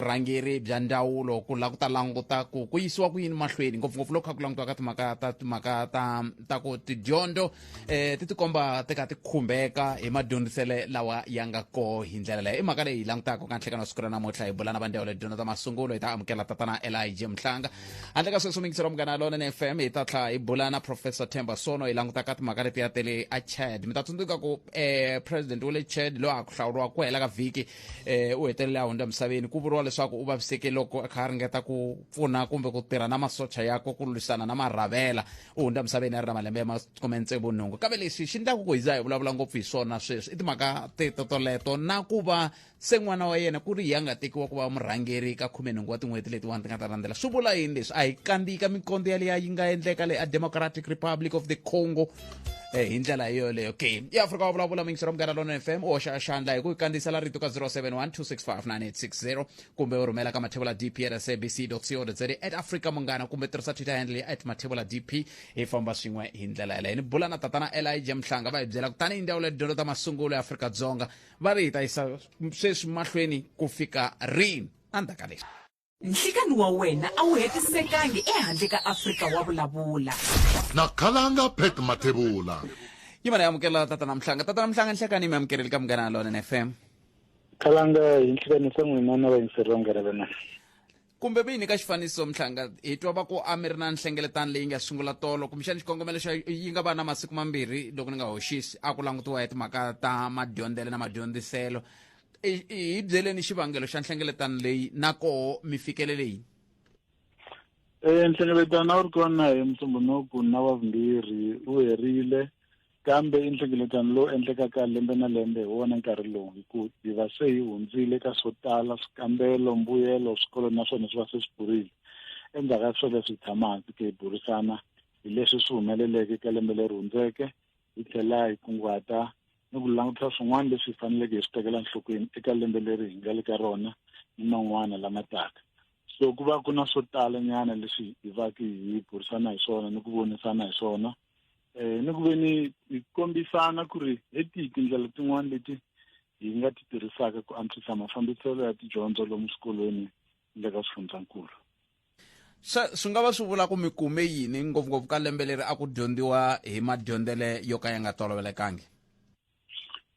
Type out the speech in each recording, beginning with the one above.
Vurhangeri bya ndzawulo ku lava ku ta languta ku ku yisiwa ku yini mahlweni, ngopfungopfu loko kha ku langutiwa ka timhaka ta ku tidyondzo ti tikomba ti kha ti khumbeka hi madyondzisele lawa ya nga koho hi ndlela leyo. I mhaka leyi hi langutaka ka nhlekano wa siku ra namuntlha, hi bula na va ndzawulo ya tidyondzo ta masungulo. Hi ta amukela tatana Elijah Mhlanga. Handle ka sweswo, mingiselo Munghana Lonene FM, hi ta tlha hi bula na Professor Themba Sono, hi languta ka timhaka letiya ta le a Chad. Mi ta tsundzuka ku president wa le Chad loyi a ku hlawuriwa ku hela ka vhiki u hetelele a hundza misaveni. Ku vuriwa leswaku u vaviseke loko a kha a ringeta ku pfuna kumbe ku tirha na masocha yakwe ku lwisana na marhavela. U hundza misaveni a ri na malembe ya 68. Kambe leswi xi endlaku ku hi za hi vulavula ngopfu hi swona sweswi i timhaka teto toleto, na ku va se n'wana wa yena ku ri hi a nga tekiwa ku va murhangeri ka 18 wa tin'hweti letiwani ti nga ta landzela. Swi vula yini leswi? A hi kandziyika minkondzo yaliya yi nga endleka le a Democratic Republic of the Congo hi ndlela yoleyo ke. I Afrika wa Vulavula, mingisero Munghana Lona FM. U hoxa xandla hi ku hi kandziyisela rito ka 071 265 9860, kumbe u rhumela ka Mathebula DP at sabc co za, @AfrikaMunghana, kumbe tirhisa Twitter handle ya @MathebulaDP. Hi famba swin'we hi ndlela yaleyo. Ni bula na tatana Elijah Mhlanga, va hi byela kutani hi ndzawulo ya tidyondzo ta masungulo ya Afrika-Dzonga va ri hi ta yisa sweswi mahlweni ku fika rini endzhaku ka leswi. Nhlikani wa wena a wu hetisekangi ehandle ka Afrika wa Vulavula. Na khalanga Pat Mathebula. Yimana amukela tatana Mhlanga. Tatana Mhlanga, nhlekani, mi amukerile ka Munghana Lonene FM. Khalanga, hi nhlikani sa n'wina na vayingiseri va Munghana Lonene. Kumbe mi hi nyika xifaniso, Mhlanga. Hi twa va ku a mi ri na nhlengeletano leyi nga sungula tolo, kumbexana xikongomelo xa yi nga va na masiku 2 loko ni nga hoxisi, a ku langutiwa hi timhaka ta madyondzelo na madyondziselo. Hi byeleni xivangelo xa nhlengeletano leyi, na koho mi fikelele yini? Nhlengeletano a wu ri kona hi Musumbhunuku na Wavumbirhi, wu herile, kambe i nhlengeletano lowu endlekaka lembe na lembe hi wona nkarhi lowu, hi ku hi va se hi hundzile ka swo tala, swikambelo, mbuyelo, swikolo naswona swi va se swi pfurile. Endzhaku ka swoleswo hi tshama hansi ke hi burisana hi leswi swi humeleleke ka lembe leri hundzeke, hi tlhela hi kunguhata ni ku langutisa swin'wana leswi hi faneleke hi swi tekela enhlokweni eka lembe leri hi nga le ka rona ni man'wana lama taka. So ku va ku na swo tala nyana leswi hi va ki hi burisana hi swona ni ku vonisana hi swona, ni ku ve ni hi kombisana ku ri hi tihi tindlela tin'wana leti hi nga ti tirhisaka ku antswisa mafambiselo ya tidyondzo lomu swikolweni ni le ka swifundzankulu. Swi nga va swi vula ku mi kume yini ngopfungopfu ka lembe leri a ku dyondziwa hi madyondzele yo ka ya nga tolovelekangi?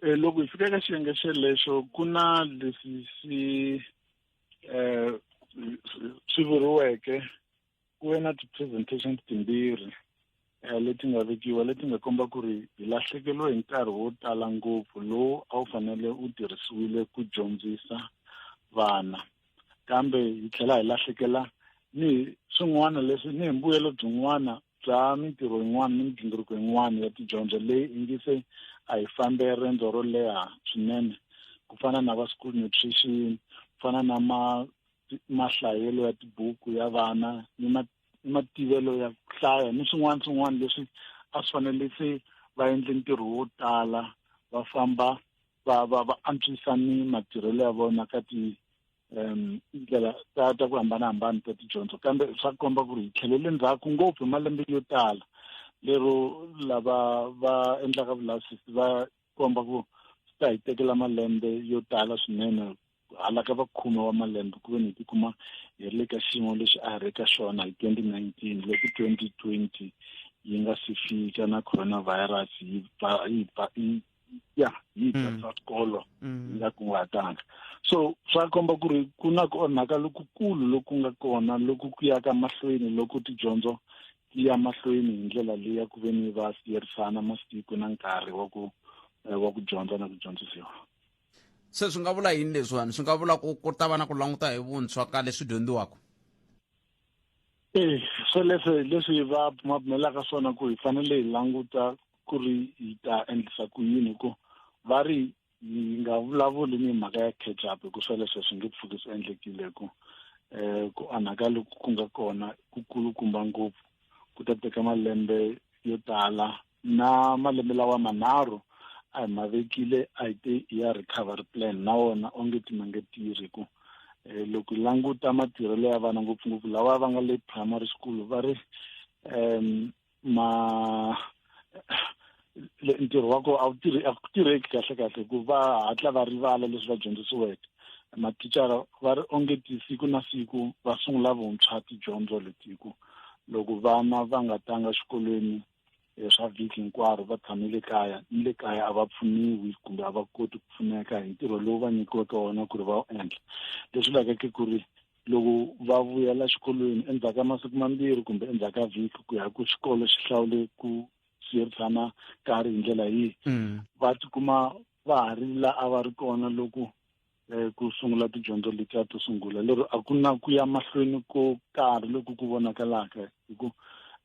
Loko hi fika eka xiyenge xelexo, ku na leswi swi vuriweke. Ku ve na ti-presentation timbirhi leti nga vekiwa, leti nga komba ku ri hi lahlekeriwe hi nkarhi wo tala ngopfu lowu a wu fanele wu tirhisiwile ku dyondzisa vana, kambe hi tlhela hi lahlekela ni hi swin'wana leswi, ni hi mbuyelo byin'wana bya mintirho yin'wana ni migingiriko yin'wana ya tidyondzo leyi ingi se a hi fambe rendzo ro leha swinene, ku fana na va school nutrition, ku fana na mahlayelo ya tibuku ya vana ni mativelo ya ku hlaya ni swin'wana swin'wana leswi a swi fanele se va endle ntirho wo tala, va famba va antswisa ni matirhelo ya vona ka ti ndlela ta ku hambanahambana ta tidyondzo. Kambe swa komba ku ri hi tlhelele ndzhaku ngopfu hi malembe yo tala, lero lava va endlaka vulavisisi va komba ku swi ta hi tekela malembe yo tala swinene, hala ka va 10 wa malembe, ku ve ni hi tikuma hi ri le ka xiyimo lexi a hi ri ka xona hi 2019, loko 2020 yi nga si fika na coronavirus yi ba, yi ba, yi, ya, yi tsatsa swikolo yi nga kunguhatanga. So swa komba ku ri ku na ku onhaka lokukulu loku nga kona loku ku yaka mahlweni loko tidyondzo ti ya mahlweni hi ndlela leyi ya ku ve ni va siyerisana masiku na nkarhi wa ku dyondza na ku dyondzisiwa. Se swi nga vula yini leswiwani? Swi nga vula ku ku ta va na ku languta hi vuntshwa ka leswi dyondziwaka? E swoleswo hi leswi va bumabumelaka swona, ku hi fanele hi languta ku ri hi ta endlisa ku yini, ku va ri hi nga vulavuli ni mhaka ya catch up, hi ku swoleswo swi nge pfuki swi endlekile, ku ku onhaka loku ku nga kona ku kulukumba ngopfu, ku ta teka malembe yo tala, na malembe lawa manharhu a hi ma vekile a hi te ya recovery plan na wona onge ti ma nge tirhi, ku loko hi languta matirhelo ya vana, ngopfungopfu lava va nga le primary school, va ri ma ntirho wa kona a wu tirhi, a ku tirheki kahle kahle, ku va hatla va rivala leswi va dyondzisiweke. Mathicara va ri ongeti siku na siku va sungula vuntshwa tidyondzo leti, ku loko vana va nga tanga xikolweni swa vhiki hinkwaro va tshamile kaya, ni le kaya a va pfuniwi kumbe a va koti ku pfuneka hi ntirho lowu va nyikiweke wona ku ri va wu endla. Leswi vulaka ku ri loko va vuyela xikolweni endzhaku ka masiku mambirhi kumbe endzhaku ka vhiki, ku ya ku xikolo xi hlawule ku siyerisana nkarhi hi ndlela yihi, va tikuma va ha ri la a va ri kona loko ku sungula tidyondzo letiya to sungula. Lero a ku na ku ya mahlweni ko karhi loku ku vonakalaka, hi ku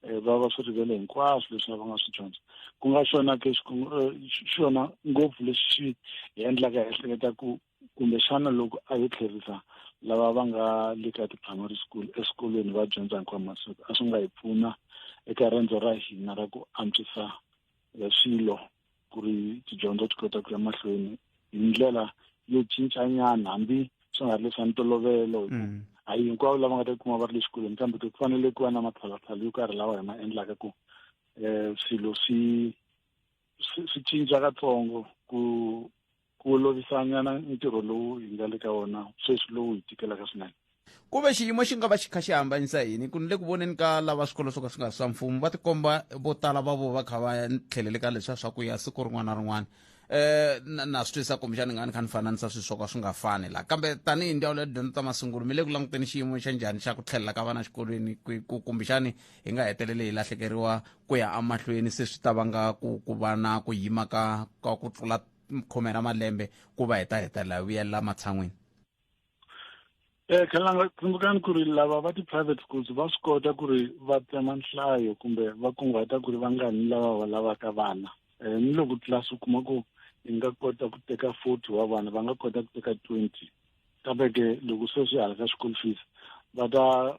va va swi rivele hinkwaswo leswi va nga swi dyondza. Ku nga xona ke xona ngopfu lexi xi hi endlaka hi ehleketa ku kumbexana loko a hi tlherisa lava va nga le ka ti-primary school eswikolweni va dyondza hinkwawo masiku, a swi nga hi pfuna eka rendzo ra hina ra ku antswisa swilo ku ri tidyondzo ti kota ku ya mahlweni hi ndlela yo cincanyana, hambi swi nga ri leswa ntolovelo. A hi hinkwavo lava nga ta kuma va ri le xikolweni, kambe ku fanele ku va na matshalatshala yo karhi lawa hi ma endlaka ku swilo swi swi cinca katsongo ku olovisanyana ntirho lowu hi nga le ka wona sweswi, lowu hi tikelaka swinene. Ku ve xiyimo xi nga va xi kha xi hambanyisa yini ku ni le ku voneni ka lava swikolo swo ka swi nga swa mfumo, va tikomba vo tala va vo va kha va tlhelele ka leswiya swa ku ya siku rin'wana na rin'wana. Na swi twisisa kumbexani nga ni kha ni fananisa swilo swo ka swi nga fani la, kambe tanihi ndzawulo ya tidyondzo ta masungulo, mi le ku languteni xiyimo xa njhani xa ku tlhelela ka vana xikolweni, ku kumbexani hi nga hetelele hi lahlekeriwa ku ya emahlweni, se swi ta vanga ku va na ku yima ka ku tlula khume ra malembe ku va hi ta hetelela hi vuyelela matshan'wini? Khalanga, tsundzukani ku ri lava va ti-private schools va swi kota ku ri va tsema nhlayo kumbe va kunguhata ku ri vangani lava va lavaka vana. Ni loko tlilasi u kuma ku yi nga kota ku teka 40 wa vana, va nga kota ku teka 20, kambe ke loko se swi hala ka school fees, va ta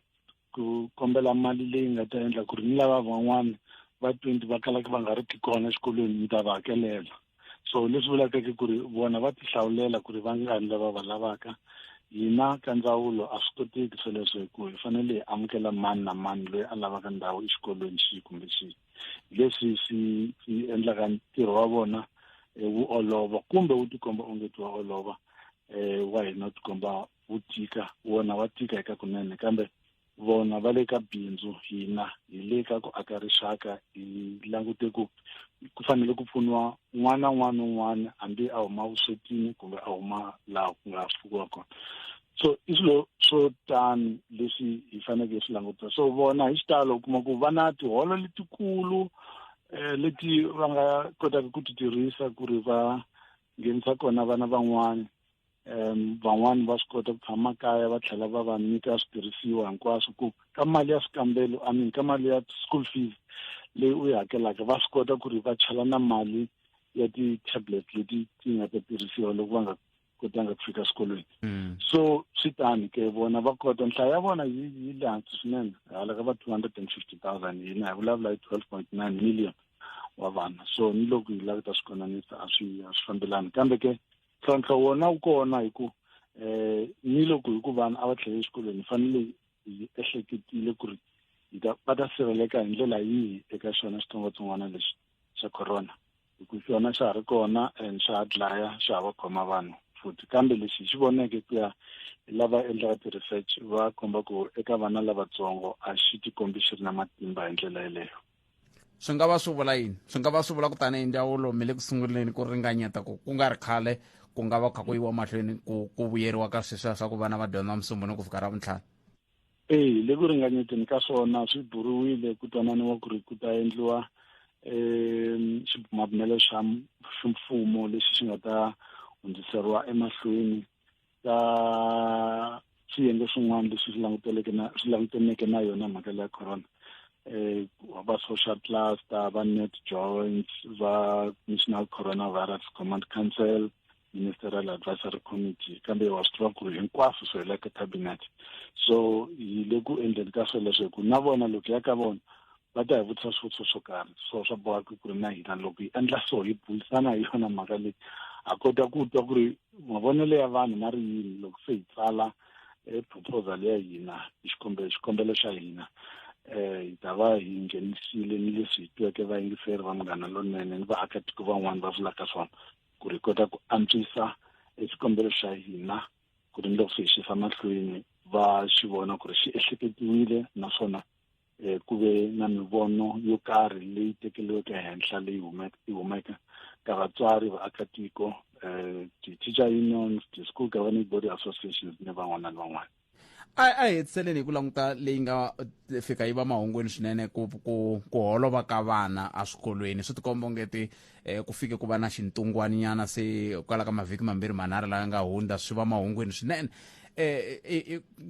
ku kombela mali leyi nga ta endla ku ri ni lava van'wana va 20 va kalaka va nga ri ki kona exikolweni mi ta va hakelela. So leswi vulaka ke ku ri vona va ti hlawulela ku ri vangani lava va lavaka. Hina ka ndzawulo a swi koteki swoleswo, hi ku hi fanele hi amukela mani na mani loyi a lavaka ndhawu exikolweni xihi kumbe xihi. Leswi swi endlaka ntirho wa vona wu olova kumbe wu tikomba ongeti wa olova, wa hina wu tikomba wu tika. Wona wa tika eka kunene, kambe vona va le ka bindzu, hina hi le ka ku aka rixaka. Hi langute ku ku fanele ku pfuniwa n'wana n'wana un'wana, hambi a huma vuswetini kumbe a huma laha ku nga fukiwa kona. So i swilo swo tani leswi hi faneleke hi swi languta. So vona hi xitalo u kuma ku va na tiholo letikulu leti va nga kotaka ku ti tirhisa ku ri va nghenisa kona vana van'wana. Van'wani va swi kota ku tshama kaya, va tlhela va va nyika switirhisiwa hinkwaswo ku ka mali ya swikambelo, I mean ka mali ya school fees leyi u yi hakelaka, va swi kota ku ri va chela na mali ya ti-tablet leti ti nga ta tirhisiwa loko va nga kotanga ku fika swikolweni. So swi tani ke, vona va kota, nhlayo ya vona yi le hansi swinene, hala ka va 250 000, hina hi vulavula hi 12.9 million wa vana. So ni loko hi lava ta swi konanisa, a swi fambelani, kambe ke ntlhontlho wona wu kona, hi ku ni loko hi ku vana a va tlhele exikolweni, hi fanele hi ehleketile ku ri hi ta va ta sirheleka hi ndlela yihi eka xona xitsongwatsongwana lexi xa corona, hi ku xona xa ha ri kona and xa ha dlaya, xa ha va khoma vanhu futhi. Kambe lexi hi xi voneke ku ya hi lava endlaka ti-research, va komba ku eka vana lavatsongo a xi tikombi xi ri na matimba hi ndlela yeleyo. Swi nga va swi vula yini? Swi nga va swi vula ku tanihi ndzawulo mi le ku sunguleni ku ringanyeta ku ku nga ri khale ku nga va kha ku yiwa mahlweni ku vuyeriwa ka sweswiya swa ku vana va dyondza Musumbunuko ku fika Ravuntlhanu? Eya, le ku ringanyeteni ka swona. Swi buriwile, ku twananiwa ku ri ku ta endliwa xibumabumelo xa ximfumo lexi xi nga ta hundziseriwa emahlweni ka swiyenge swin'wana leswi swi languteleke na swi langutaneke na yona mhaka leya corona, va social cluster, va NatJoints, va National Coronavirus Command Council, Ministerial Advisory Committee. Kambe wa swi tiva ku ri hinkwaswo swi hela ka cabinet. So hi le ku endleni ka swoleswo, hi ku na vona loko ya ka vona va ta hi vutisa swivutiso swo karhi, so swa boha ku ri na hina loko hi endla so hi burisana hi yona mhaka leyi, ha kota ku twa ku ri mavonelo ya vanhu ma ri yini. Loko se hi tsala proposal ya hina, xikombelo xa hina, hi ta va hi nghenisile ni leswi hi tweke vayingiseri va Munghana Lonene ni vaakatiko van'wani va vulaka swona, ku ri hi kota ku antswisa xikombelo xa hina. Ku ri ni loko se hi xi yisa mahlweni va xi vona ku ri xi ehleketiwile, naswona ku ve na mivono yo karhi leyi tekeriweke henhla leyi humeke ka vatswari, vaakatiko, ti-teacher unions, ti-school governing body associations ni van'wana na van'wana. A hetiseleni hi ku languta leyi nga fika yi va mahungwini swinene, ku holova ka vana eswikolweni. Swi tikomba ongeti ku fike ku va na xintungwaninyana se kwala ka mavhiki mambirhi manharhu lawa nga hundza, swi va mahungwini swinene.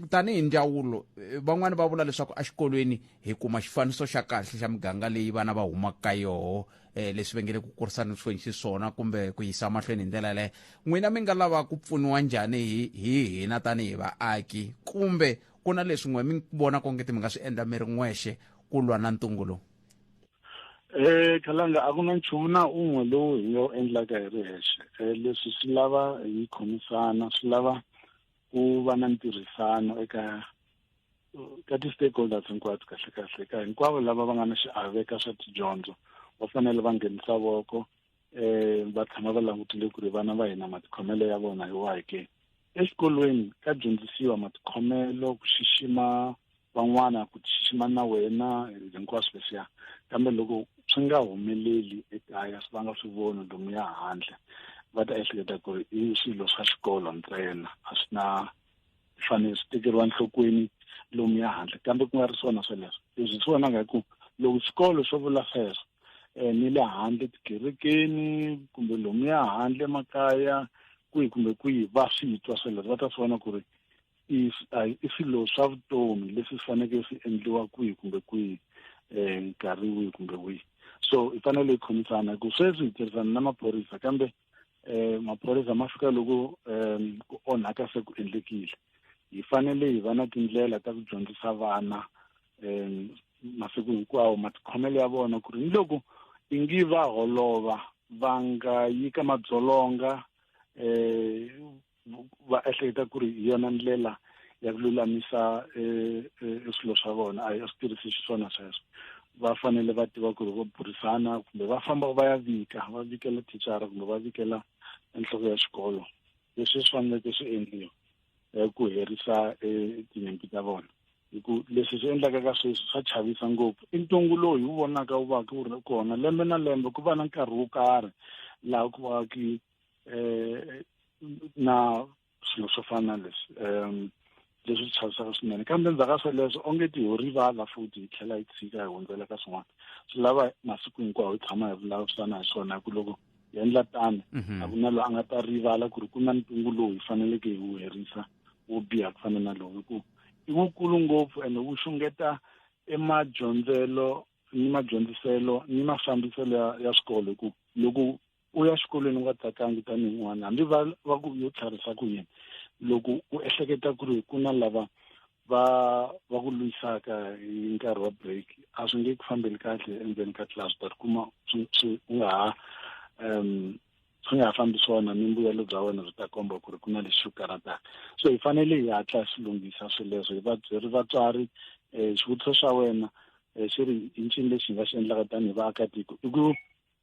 Tanihi ndzawulo, van'wani va vula leswaku exikolweni hi kuma xifaniso xa kahle xa miganga leyi vana va humaka ka yoho, leswi va nge le ku kurisana xiswona kumbe ku yisa mahlweni hi ndlela yaleyo. N'wina mi nga lava ku pfuniwa njhani hi hina tanihi vaaki, kumbe ku na leswi n'we mi vona kongeti mi nga swi endla mi ri n'wexe ku lwa na ntungu lowu? Khalanga, a ku na nchumu na un'we lowu hi nga wu endlaka hi ri hexe. Leswi swi lava hi khomisana, swi lava ku va na ntirhisano eka ka ti-stakeholders hinkwato. Kahle kahle, ka hinkwavo lava va nga na xiave ka swa tidyondzo, va fanele va nghenisa voko, va tshama va langutile ku ri vana va hina matikhomelo ya vona hi wahi ke. Exikolweni ka dyondzisiwa matikhomelo, ku xixima van'wana, ku xixima na wena, hinkwaswo leswiya, kambe loko swi nga humeleli ekaya, swi va nga swi voni lomuya handle, va ta ehleketa ku ri i swilo swa xikolo ntsena, a swi na fanele swi tekeriwa enhlokweni lomuya handle, kambe ku nga ri swona sweleswo. Leswi swi vonaka hi ku loko xikolo xo vula sweswo, ni le handle tikerekeni kumbe lomuya handle makaya kwihi kumbe kwihi va swi twa sweleswo, va ta swi vona ku ri i swilo swa vutomi leswi swi fanekele swi endliwa kwihi kumbe kwihi, nkarhi wihi kumbe wihi. So hi fanele hi khomisana, hi ku sweswi hi tirhisana na maphorisa, kambe maphorisa ma fika loko ku onhaka se ku endlekile. Hi fanele hi va na tindlela ta ku dyondzisa vana masiku hinkwawo matikhomelo ya vona, ku ri ni loko ingi va holova va nga yi ka madzolonga, va ehleketa ku ri hi yona ndlela ya ku lulamisa swilo swa vona. A hi swi tirhisi xiswona sweswo. Va fanele va tiva ku ri vo burisana kumbe va famba va ya vika, va vikela thicara kumbe va vikela enhloko ya xikolo leswi swi faneleke swi endliwa ku herisa tinyimpi ta vona, hi ku leswi swi endlaka ka sweswi swa chavisa ngopfu. I ntungu lowu hi wu vonaka wu va wu ri kona lembe na lembe, ku va na nkarhi wo karhi laha ku va ki na swilo swo fana na leswi, leswi chavisaka swinene. Kambe endzhaku ka sweleswo onge ti ho rivala futhi, hi tlhela hi tshika hi hundzela ka swin'wana. Swi lava masiku hinkwawo hi tshama hi vulavurisana hi swona, hi ku loko hi endla tano, a ku na loyi a nga ta rivala ku ri ku na ntungu lowu hi faneleke hi wu herisa, wo biha ku fana na lowu, hi ku i wukulu ngopfu ende wu xungeta emadyondzelo ni madyondziselo ni mafambiselo ya swikolo. Hi ku loko u ya xikolweni u nga tsakangi tanihi n'wana, hambi va ku yo tlharisa ku yini, loko u ehleketa ku ri ku na lava va ku lwisaka hi nkarhi wa break, a swi nge ku fambeli kahle endzeni ka class. Ta kuma swi nga ha swi nga ha fambi swona, ni mbuyelo bya wena byi ta komba ku ri ku na lexi xi karhataka. So hi fanele hi hatla swi lunghisa swileswo hi ri vatswari. Xivutiso xa wena xi ri i ncini lexi hi nga xi endlaka tanihi vaakatiko? I ku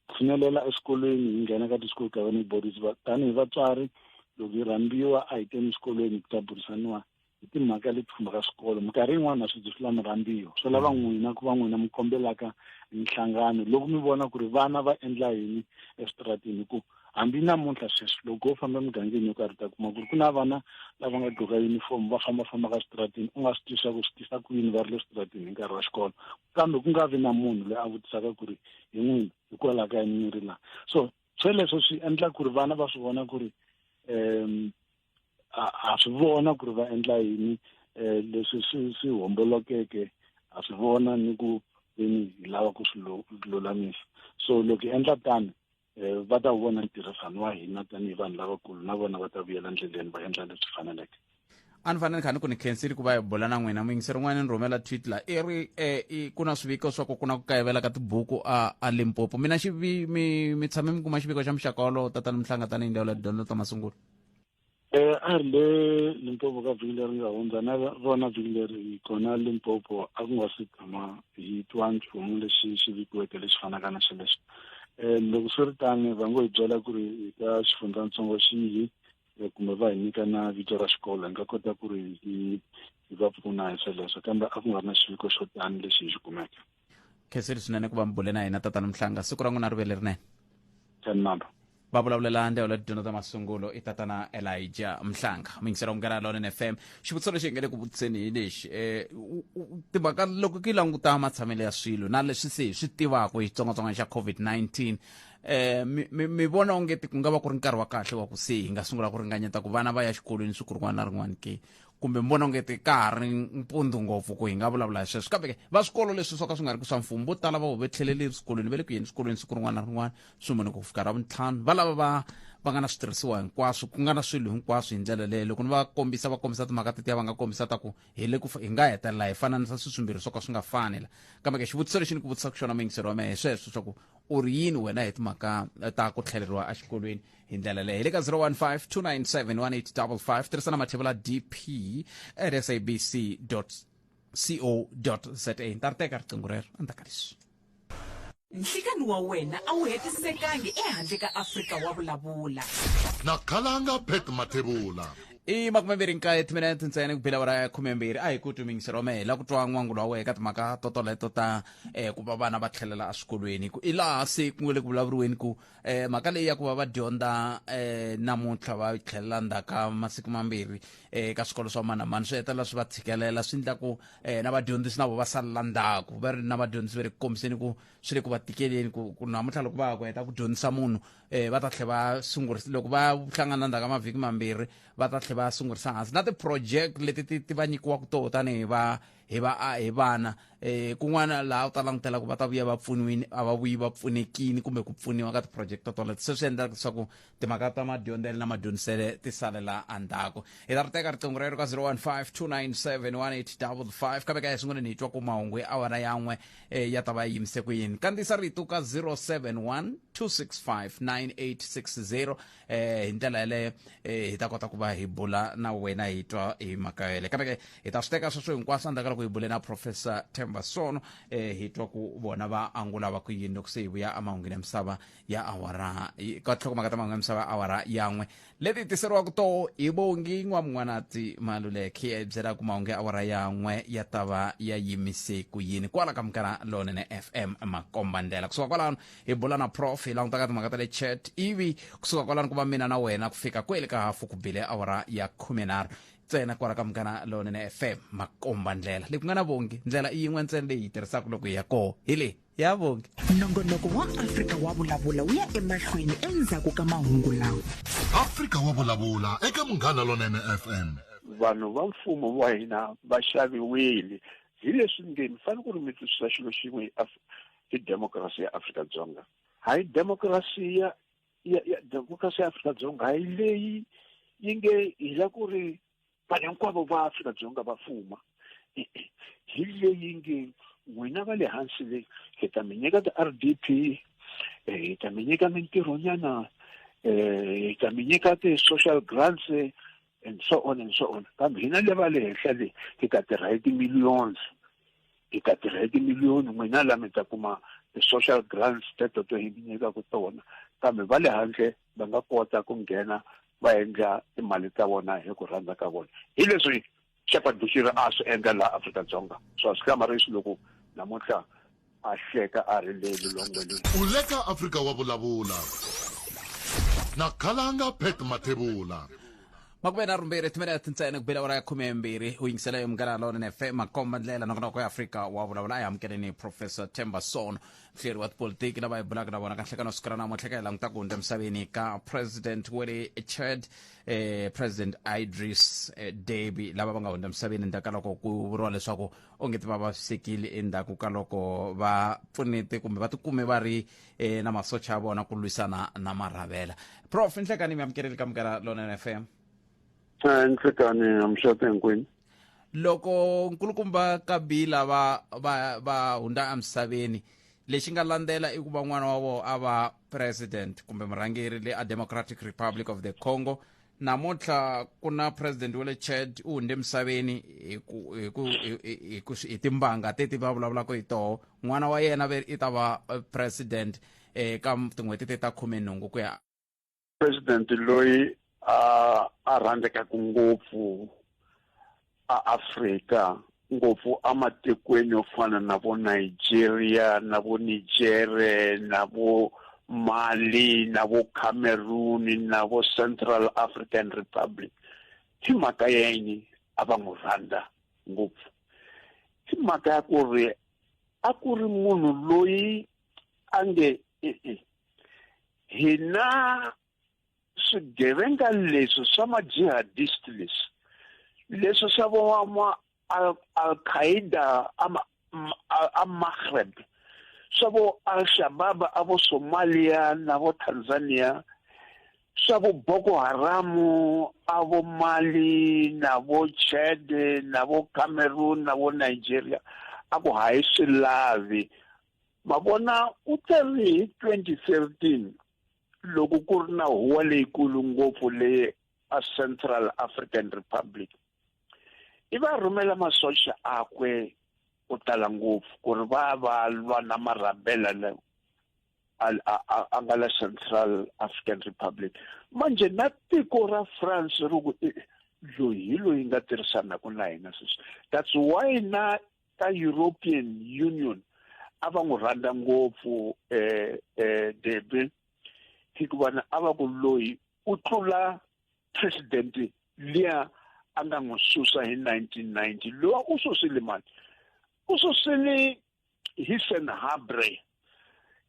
tshinelela exikolweni, hi nghena ka ti-school governing bodies. Tanihi vatswari, loko hi rhambiwa, a hi teni exikolweni ku ta burisaniwa hi timhaka leti khumbaka swikolo. Minkarhi yin'wana a swi byi swi lava mi rhambiwa, swi lava n'wina ku va n'wina mi kombelaka nhlangano loko mi vona ku ri vana va endla yini eswitarateni. Hi ku hambi namuntlha sweswi loko wo famba emugangeni yo karhi, ta kuma ku ri ku na vana lava nga gqoka uniform va fambafamba ka switarateni, u nga swi tivi swa ku swi tisa ku yini va ri le switarateni hi nkarhi wa xikolo, kambe ku nga vi na munhu loyi a vutisaka ku ri hi n'wina hikwalaho ka yini mi ri laha. So sweleswo swi endla ku ri vana va swi vona ku ri a swi vona ku ri va endla yini, leswi swi hombolokeke a swi vona, ni ku veni hi lava ku swi lulamisa. So loko hi endla tano, va ta vona ntirhisano wa hina tanihi vanhu lavakulu, na vona va ta vuyela ndleleni va endla leswi faneleke. A ni fanele ni kha ni ku ni khensile ku va hi bula na n'wina. Muyingiseri un'wana ni rhumela tweet la, i ri ku na swiviko swa ku ku na ku kayivela ka tibuku a Limpopo. Mina xivi mi tshame mi kuma xiviko xa muxaka wolowo, tatana Mhlanga, tanihi ndzawulo ya tidyondzo ta masungulo? A ri le Limpopo ka vhiki leri nga hundza, na rona vhiki leri hi kona Limpopo, a ku nga si tshama hi twa nchumu lexi xi vikiweke lexi fanaka na xelexo. Loko swi ri tani, va ngo hi byela ku ri hi ka xifundzatsongo xihi. Kumbe va hi nyika na vito ra xikolo, hi nga kota ku ri hi va pfuna hi sweleswo, kambe a ku nga ri na xiviko xo tani lexi hi xi kumeke. Khensile swinene ku va mi bule na hina, tatana Mhlanga. Siku ra n'wina ri ve lerinene. Tanmamba. Va vulavulela ndzawulo ya tidyondzo ta masungulo i tatana Elijah Mhlanga, muyingiseri wa Munghana Lonene FM. Xivutiso lexi hi nga le ku vutiseni hi lexi: timhaka loko ki languta matshamelo ya swilo na leswi se hi swi tivaka hi xitsongwatsongwana xa COVID-19, mi vona onge ku nga va ku ri nkarhi wa kahle wa ku se hi nga sungula ku ringanyeta ku vana va ya xikolweni siku rin'wana na rin'wana ke, kumbe mi vona onge ti ka ha ri mpundzu ngopfu ku hi nga vulavula hi sweswo? Kambe ke va swikolo leswi swo ka swi nga ri ku swa mfumo, vo tala va vo tlheleli swikolweni, va le ku yeni swikolweni siku rin'wana na rin'wana, swin'wana ku fika ra vuntlhanu, va lava va nga na switirhisiwa hinkwaswo, ku nga na swilo hinkwaswo hi ndlela leyo. Loko ni va kombisa, va kombisa timhaka tetiya, va nga kombisa ta ku hi le ku hi nga hetelela hi fananisa swilo swimbirhi swo ka swi nga fani la. Kambe ke xivutiso lexi ni ku vutisaka xona, muyingiseri wa mehe, hi sweswo swa ku u ri yini wena hi timhaka ta ku tlheleriwa exikolweni hi ndlela leyo. Hi le ka 015 297 1855, tirhisana mathevula dp at sabc co za. Ni ta ri teka riqingho rero endzhaku ka leswi. Nhlikani wa wena a wu hetisekangi ehandle ka Afrika wa Vulavula. Na khalanga Pat Mathebula. I 29 timinete ntsena ku bela awara ya 12. A hi ku twi, miyingiseri wa mehe, la ku twa n'wangulo wa wehe ka timhaka totoleto ta ku va vana va tlhelela eswikolweni, ku i laha se ku nga le ku vulavuriweni ku mhaka leyi ya ku va va dyondza namuntlha va tlhelela ndzhaku ka masiku mambirhi ka swikolo swa mani na mani, swi hetelela swi va tshikelela, swi endla ku na vadyondzisi na vo va salela ndzhaku. Va ri na vadyondzisi va le ku kombiseni ku swi le ku va tikeleni ku namuntlha loko va ha ku heta ku dyondzisa munhu, va ta tlhela va sungurisa, loko va hlangana ndzhaku ka mavhiki mambirhi va ta tlhela va sungurisa hansi na ti-project leti ti va nyikiwaka toho tanihi va hi va hi vana. Kun'wana laha u ta langutela ku va ta vuya va pfuniwini, a va vuyi va pfunekini kumbe ku pfuniwa ka ti-project to toleto, se swi endlaka leswaku timhaka ta madyondzele na madyondzisele ti salela endzhaku. Hi ta ri teka riqingho rero ka 015 297 1855, kambe ka hi sunguleni hi twa ku mahungu ya awara yan'we ya ta va yi yimise ku yini. Kandziyisa rito ka 071 265 9860. Hi ndlela yaleyo hi ta kota ku va hi bula na wena, hi twa hi mhaka yeleyo. Kambe ke hi ta swi teka sweswo hinkwaswo endzhaku ka loko hi bule na Professor Themba Sono, hi twa ku vona va angula va ku yini loko se hi vuya emahungwini ya misava ya awara ka nhlokomhaka ta mahungu ya misava awara yan'we, leti tiseriwaka to hi Bongi N'wamun'wanati Maluleke, ya byela ku mahungu ya awara yan'we ya ta va ya yimise ku yini kwala ka Munghana Lonene FM, makomba ndlela. Kusuka kwalano hi bula na prof, hi languta ka timhaka ta le chat, ivi kusuka kwalano ku va mina na wena ku fika kwele ka hafu ku bile awara ya 13 ntsena kwala ka Munghana Lonene FM, makomba ndlela. Leyi ku nga na Bongi, ndlela i yin'we ntsena leyi hi tirhisaka loko hi ya koho, hi leyi ya Bongi. Nongonoko wa Afrika wa Vulavula wu ya emahlweni endzhaku ka mahungu lawa. Afrika wa Vulavula eka Munghana Lonene FM. Vanhu va mfumo wa hina va xaviwile hi leswi nge mi fanele ku ri mi twisisa xilo xin'we hi democracy ya Afrika-Dzonga. Hayi democracy ya democracy ya Afrika-Dzonga, hayi leyi yi nge hi la ku ri vanhu hinkwavo va Afrika-Dzonga va fuma. Hi leyi nge n'wina va le hansi le hi ta mi nyika ti-RDP, hi ta mi nyika mintirhonyana, hi ta mi nyika ti-social grants and so on and so on, kambe hina le va le henhla le hi ta tirha hi ti-millions, hi ta tirha hi timiliyoni, n'wina la mi ta kuma ti-social grants teto to hi mi nyikaka tona, kambe va le handle va nga kota ku nghena va endla timali ta vona hi ku rhandza ka vona. Hi leswi Shepherd Bushiri a swi endla laha Afrika-Dzonga, so a swi hlamarisi loko namuntlha a hleka a ri le lilongweni. U le ka Afrika wa Vulavula na Khalanga Pat Mathebula. 22 timinete ntsena ku bela awara ya 12, u yingisela yo Munghana Lonene FM, makomba ndlela, nongonoko ya Afrika wa Vulavula. A hi amukeleni Professor Themba Sono, muhleri wa tipolitiki, lava hi bulaka na vona ka nhlekano siku ra namuntlha. Ka hi languta ku hundza emisaveni ka president wa le Chad, President Idris Deby, lava va nga hundza emisaveni endzhaku ka loko ku vuriwa leswaku onge ti va vavisekile endzhaku ka loko va pfunete kumbe va tikume va ri na masocha ya vona ku lwisana na marhavela. Prof, nhlekani, mi amukeleli ka Munghana Lonene FM. Nhlekani, amxata hinkwenu. Loko nkulukumba Kabila va hundza emisaveni, lexi nga landzela i ku va n'wana wa vona a va president kumbe murhangeri le a Democratic Republic of the Congo. Namuntlha ku na president wa le Chad, u hundze emisaveni hi ku hi ku hi ku hi timbanga teti va vulavulaka hi toho. N'wana wa yena ve i ta va president ka tin'hweti te ta 18 ku ya. President loyi a rhandzekaka ngopfu a Afrika, ngopfu amatikweni yo fana na vo Nigeria, na vo Niger, na vo Mali, na vo Cameroon, na vo Central African Republic. Hi mhaka ya yini a va n'wi rhandza ngopfu? Hi mhaka ya ku ri a ku ri munhu loyi a nge e-e, hina swigevenga leswi swa ma-jihadist leswi, leswi swa vo ma Al-Qaeda a Maghreb, swa vo Al-Shabaab a vo Somalia na vo Tanzania, swa vo Boko Haram a vo Mali na vo Chad na vo Cameroon na vo Nigeria, a ku ha hi swi lavi. Ma vona, u teri hi 2013 loko ku ri na huwa leyikulu ngopfu leyi a Central African Republic, i va rhumela masocha akwe ku tala ngopfu ku ri va va lwa na marabela lawa a nga la Central African Republic. Manje na tiko ra France ri ku loyi hi loyi nga tirhisanaka na hina sweswi. That's why na ka European Union a va n'wi rhandza ngopfu Deby, hikuva a va ku loyi u tlula president liya a nga n'wi susa hi 1990. Lowa u susile mani? U susile Hissène Habré.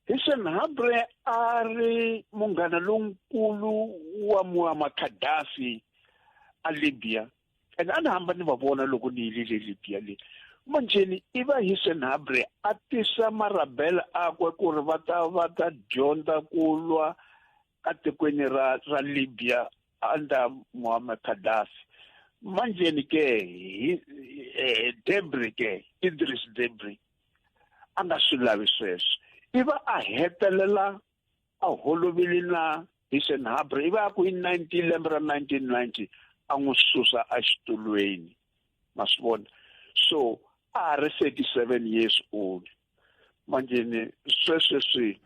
Hissène Habré a ri munghana lonkulu wa Muammar Gaddafi a Libya, and a ni hamba ni va vona loko ni yile le Libya le. Manjeni i va Hissène Habré a tisa marabela akwe ku ri va ta va ta dyondza ku lwa atikweni ra Libya under Muammar Gaddafi. Manjeni ke hi Deby ke Idris Deby a nga swi lavi sweswo, i va a hetelela a holovile na Hissène Habré. I va ku hi 19 lembe ra 1990 a n'wi susa exitulweni, ma swi vona. So a ha ri 37 years old. Manjeni swesweswi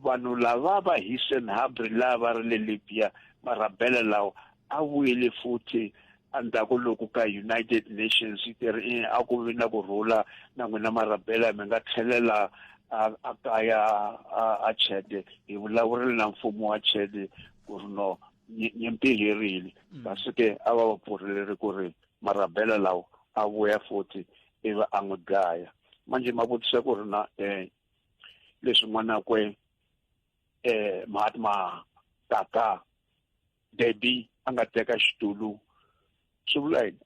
vanhu lava va Hissène Habré lava ri le Libya, marabela lawa a vuyele futhi endzhaku loko ka United Nations yi ri a ku vi na ku rhula na n'wina marabela mi nga tlhelela a kaya a Chad. Hi vulavurile na mfumo wa Chad ku ri no nyimpi herile, kasi ke a va va pfurile ku ri marabela lawa a vuya futhi ivi a n'wi dlaya. Manje ma vutisa ku ri na leswi n'wanakwe Mahatma Kaka Deby a nga teka xitulu swi vula yini?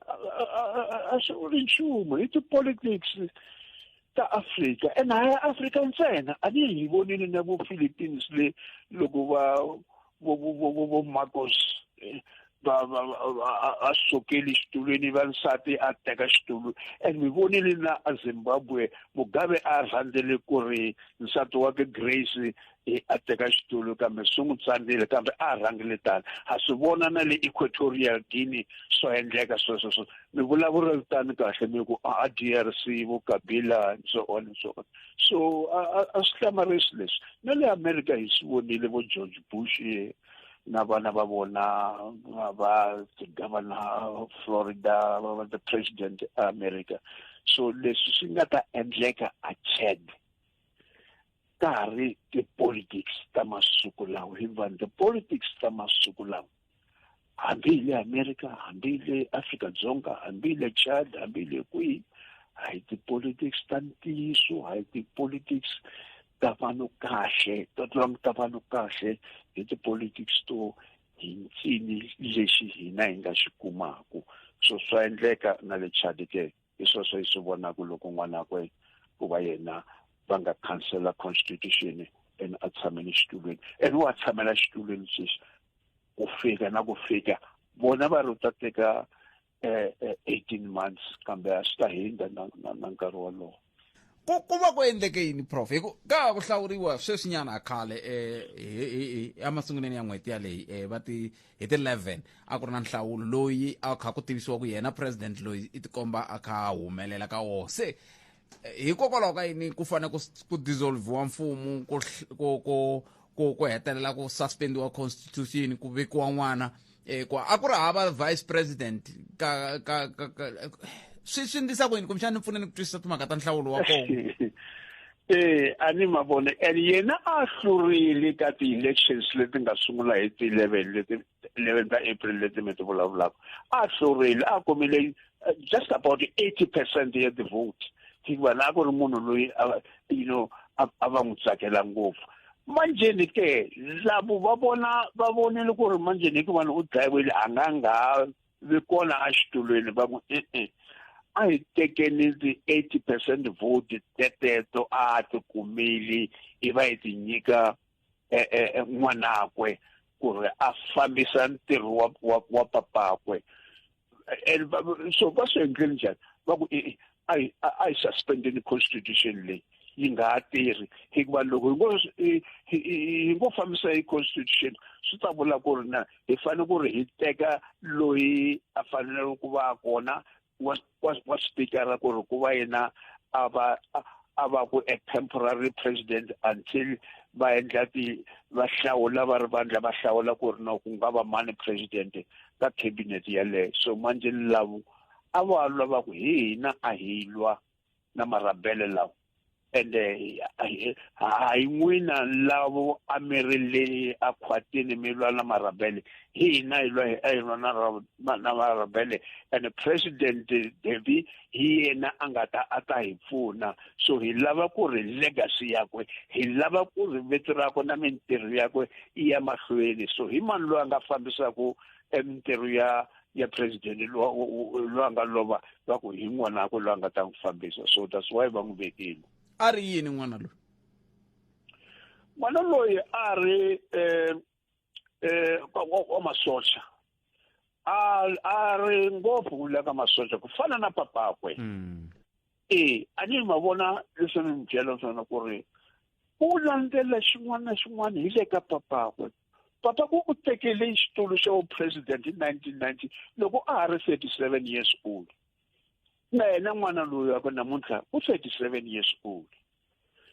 A swi vuli nchumu. I ti-politics ta Afrika, and hayi Afrika ntsena. A ni hi vonile na vo Philippines le loko va vo Marcos va va a sukeli xitulwini, va nsati a teka xitulu. And mi vonile na a Zimbabwe, Mugabe a rhandzele ku ri nsati wa ke Grace a teka xitulu, kambe swi n'wi tsandzile, kambe a rhangile tani. Ha swi vona na le Equatorial Guinea swo endleka sweswo. So mi vulavula tani kahle mi ku a DRC vo Kabila and so on and so on. So a swi hlamarisi leswi. Na le America hi swi vonile vo George Bush na vana va vona va ti-governor Florida, va the president America. So leswi swi nga ta endleka a Chad ka ha ri ti-politics ta masiku lawa. Hi vanhu ti-politics ta masiku lawa, hambi hi le America, hambi hi le Afrika Dzonga, hambi hi le Chad, hambi hi le kwihi, hayi ti-politics ta ntiyiso, hayi ti-politics ta vanhu kahle, ta ta vanhu kahle, hi ti-politics to hi ncini lexi hina hi nga xi kumaku. So swa endleka na le Chad ke, hi sweswo hi swi vonaka loko n'wanakwe ku va yena va nga khansela constitution and a tshamele xitulwini, and wa tshamela xitulwini sweswi ku fika na ku fika vona va ri u ta teka 18 months, kambe a swi ta hindza na nkarhi wolowo. Ku va ku endleke yini, prof? Hi ku ka ku hlawuriwa sweswinyana a khale emasungulweni ya n'hweti yaleyi, va ti hi ti 11 a ku ri na nhlawulo loyi a kha ku tivisiwa ku yena president loyi i tikomba a kha a humelela ka woho. Se hikokwalaho ka yini ku fanele ku dissolviwa mfumo, ku hetelela ku suspendiwa constitution, ku vekiwa n'wana Ku a ku ri hava vice president ka ka ka ka swi ndlisa ku yini, kumbexana ni pfuneni ku twisisa timhaka ta nhlawulo wa Congo? A ni ma vona, and yena a hlurile ka ti-elections leti nga sungula hi ti-11 leti, 11 ta April leti mi ti vulavulaka. A hlurile, a kumile just about 80% ya ti-vote, hikuva na a ku ri munhu loyi a you know a va n'wi tsakela ngopfu. Manjheni ke lavo va vona va vonile ku ri manjheni, hikuva u dlayiwile, a nga nga vi kona exitulwini, va ku e-e, a hi tekeni ti-80% vote teteto a ti kumile, i va hi ti nyika n'wanakwe ku ri a fambisa ntirho wa papakwe. And so va swi endlile njhani? Va ku e a hi suspendeni constitution leyi, yi nga ha tirhi, hikuva loko hi ngo fambisa hi constitution, swi ta vula ku ri na hi fanele ku ri hi teka loyi a fanele ku va kona wa speaker, ku ri ku va yena a va ku a temporary president until va endla ti va hlawula, va ri vandla va hlawula ku ri no ku nga va mani president ka cabinet yaleyo. So manje lavo a va lwa, va ku hi hina a hi lwa na marabele lawa, ende hayi n'wina lavo a mi ri le a khwatini mi lwa na marabele, hi hina hi lwa, a hi lwa na marabele, and President Déby hi yena a nga ta a ta hi pfuna. So hi lava ku ri legacy yakwe, hi lava ku ri vito rakwe na mintirho yakwe yi ya mahlweni. So hi mani loyi a nga fambisaka mintirho ya president loyi a nga lova? Va ku hi n'wanakwe loyi a nga ta n'wi fambisa. So that's why va n'wi vekile. A ri yini n'wana loyi? N'wana loyi a ri wa masocha, a ri ngopfu le ka masocha ku fana na papakwe. E a ni ma vona leswi ni mi byela swona ku ri u landzela xin'wana na xin'wana hi le ka papakwe. Papakwe u tekele xitulu xa president hi 1990 loko a ha ri 37 years old. Na yena n'wana loyi wa namuntlha u 37 years old,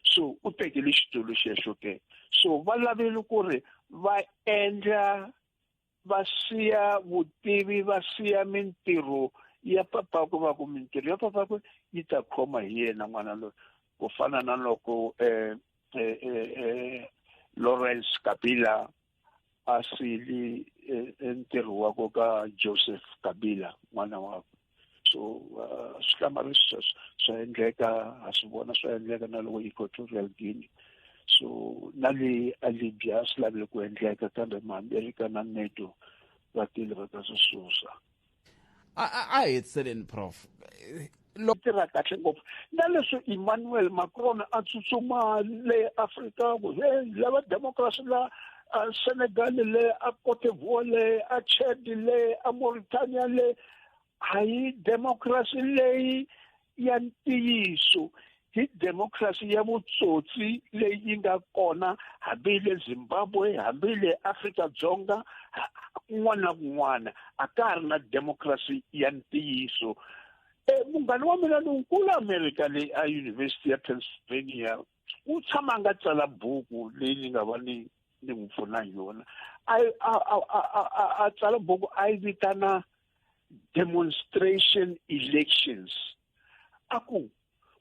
so u tekele xitulu xexo ke. So va lavile ku ri va endla, va siya vutivi, va siya mintirho ya papakwe, va ku mintirho ya papakwe yi ta khoma hi yena n'wana loyi, ku fana na loko Lawrence Kabila a sili ntirho wakwe ka Joseph Kabila n'wana wakwe. So swi hlamarisi sweswo, swa endleka, ha swi vona swa endleka na loko Equatorial Guinea, so na le a Libya swi lavile ku endleka, kambe maAmerika na NATO va tile va ta swi susa. A hetiseleni, Prof. Tirha kahle ngopfu na leswi Emmanuel Macron a tsutsuma le Afrika ku hey, lava democracy la a Senegal, le a Cote d'Ivoire, le a Chad, le a Mauritania, le a hi democracy leyi ya ntiyiso, hi democracy ya vutsotsi leyi yi nga kona hambi le Zimbabwe, hambi le Afrika Dzonga, kun'wana na kun'wana. A ka ha ri na democracy ya ntiyiso. Munghana wa mina lonkulu America le a University ya Pennsylvania u tshama a nga tsala buku leyi ni nga va ni n'wi pfuna hi yona. A tsala buku a yi vitana Demonstration Elections. A ku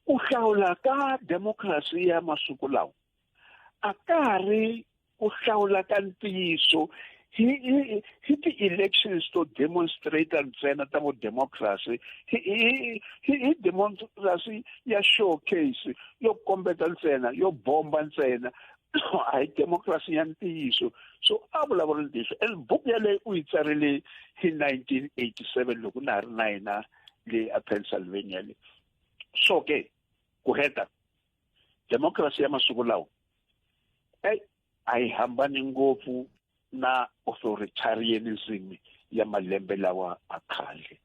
ku hlawula ka democracy ya masiku lawa a ka ha ri ku hlawula ka ntiyiso, hi ti-elections to demonstrate ntsena ta vo democracy, hi democracy ya showcase, yo kombeta ntsena, yo bomba ntsena, a hi democracy ya ntiyiso. So a vulavula ntiyiso, and buku yaleyo u yi tsarile hi 1987 loko na ha ri na yena le a Pennsylvania le. So ke ku heta, democracy ya masiku lawa a yi hambani ngopfu na authoritarianism ya malembe lawa a khale,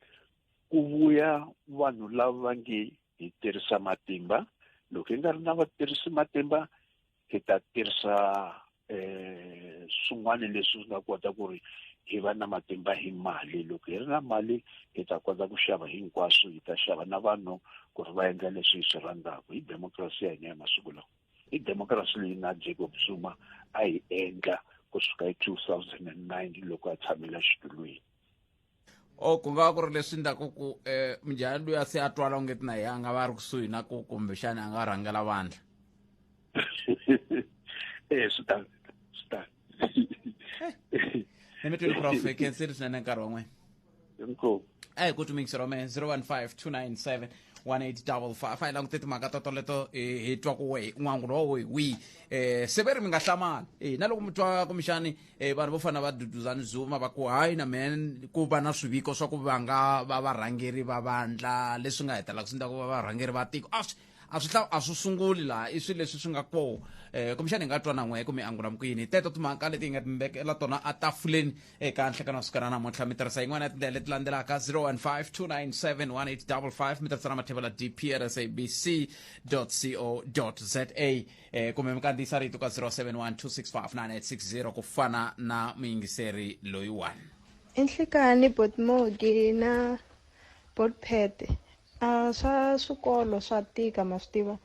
ku vuya vanhu lava va nge hi tirhisa matimba, loko hi nga ri na vatirhisi matimba hi ta tirhisa swin'wana leswi swi nga kota ku ri hi va na matimba hi mali. Loko hi ri na mali hi ta kota ku xava hinkwaswo, hi ta xava na vanhu ku ri va endla leswi hi swi rhandzaka. Hi democracy ya hina ya masiku lawa, i democracy leyi na Jacob Zuma a yi endla. Kusuka hi 2009 loko a tshamela xitulwini. O ku nga va ku ri leswi endlaku ku mujhani luya se a twala onge ti na yehe a nga va a ri kusuhi na ku kumbexani a nga rhangela vandla. E swi tano, swi tano. Ni mi twile, Prof, hi khensile swinene nkarhi wa n'wina. Inkomu. A hi ku tumingisi ra mehe 015 297 1855. A hi langute timhaka to toleto, hi twa ku wehe n'wangulo wa wehe wihi. Se ve ri mi nga hlamali na loko mi twa kumbexani vanhu vo fana va Duduzani Zuma va ku hayi na mehe ku va na swiviko swa ku va nga va varhangeri va vandla leswi nga hetelelaka swi endla ku va varhangeri va tiko. A swi a swi a swi sunguli laha, i swilo leswi swi nga koho. Kumbexani hi nga twa na n'wehe ku mi angula mi ku yini hi teto timhaka leti hi nga timbekela tona atafuleni eka nhlekano wa siku ra namuntlha. Mi tirhisa yin'wana ya tindlela leti landzelaka: 015 297 1855, mi tirhisa na mathevela dp at sabc co za, kumbe mi kandziyisa rito ka 071 265 9860 ku fana na muyingiseri loyiwani. I nhlikani, Botmogi na Botpet. A swa swikolo swa tika, ma swi tiva,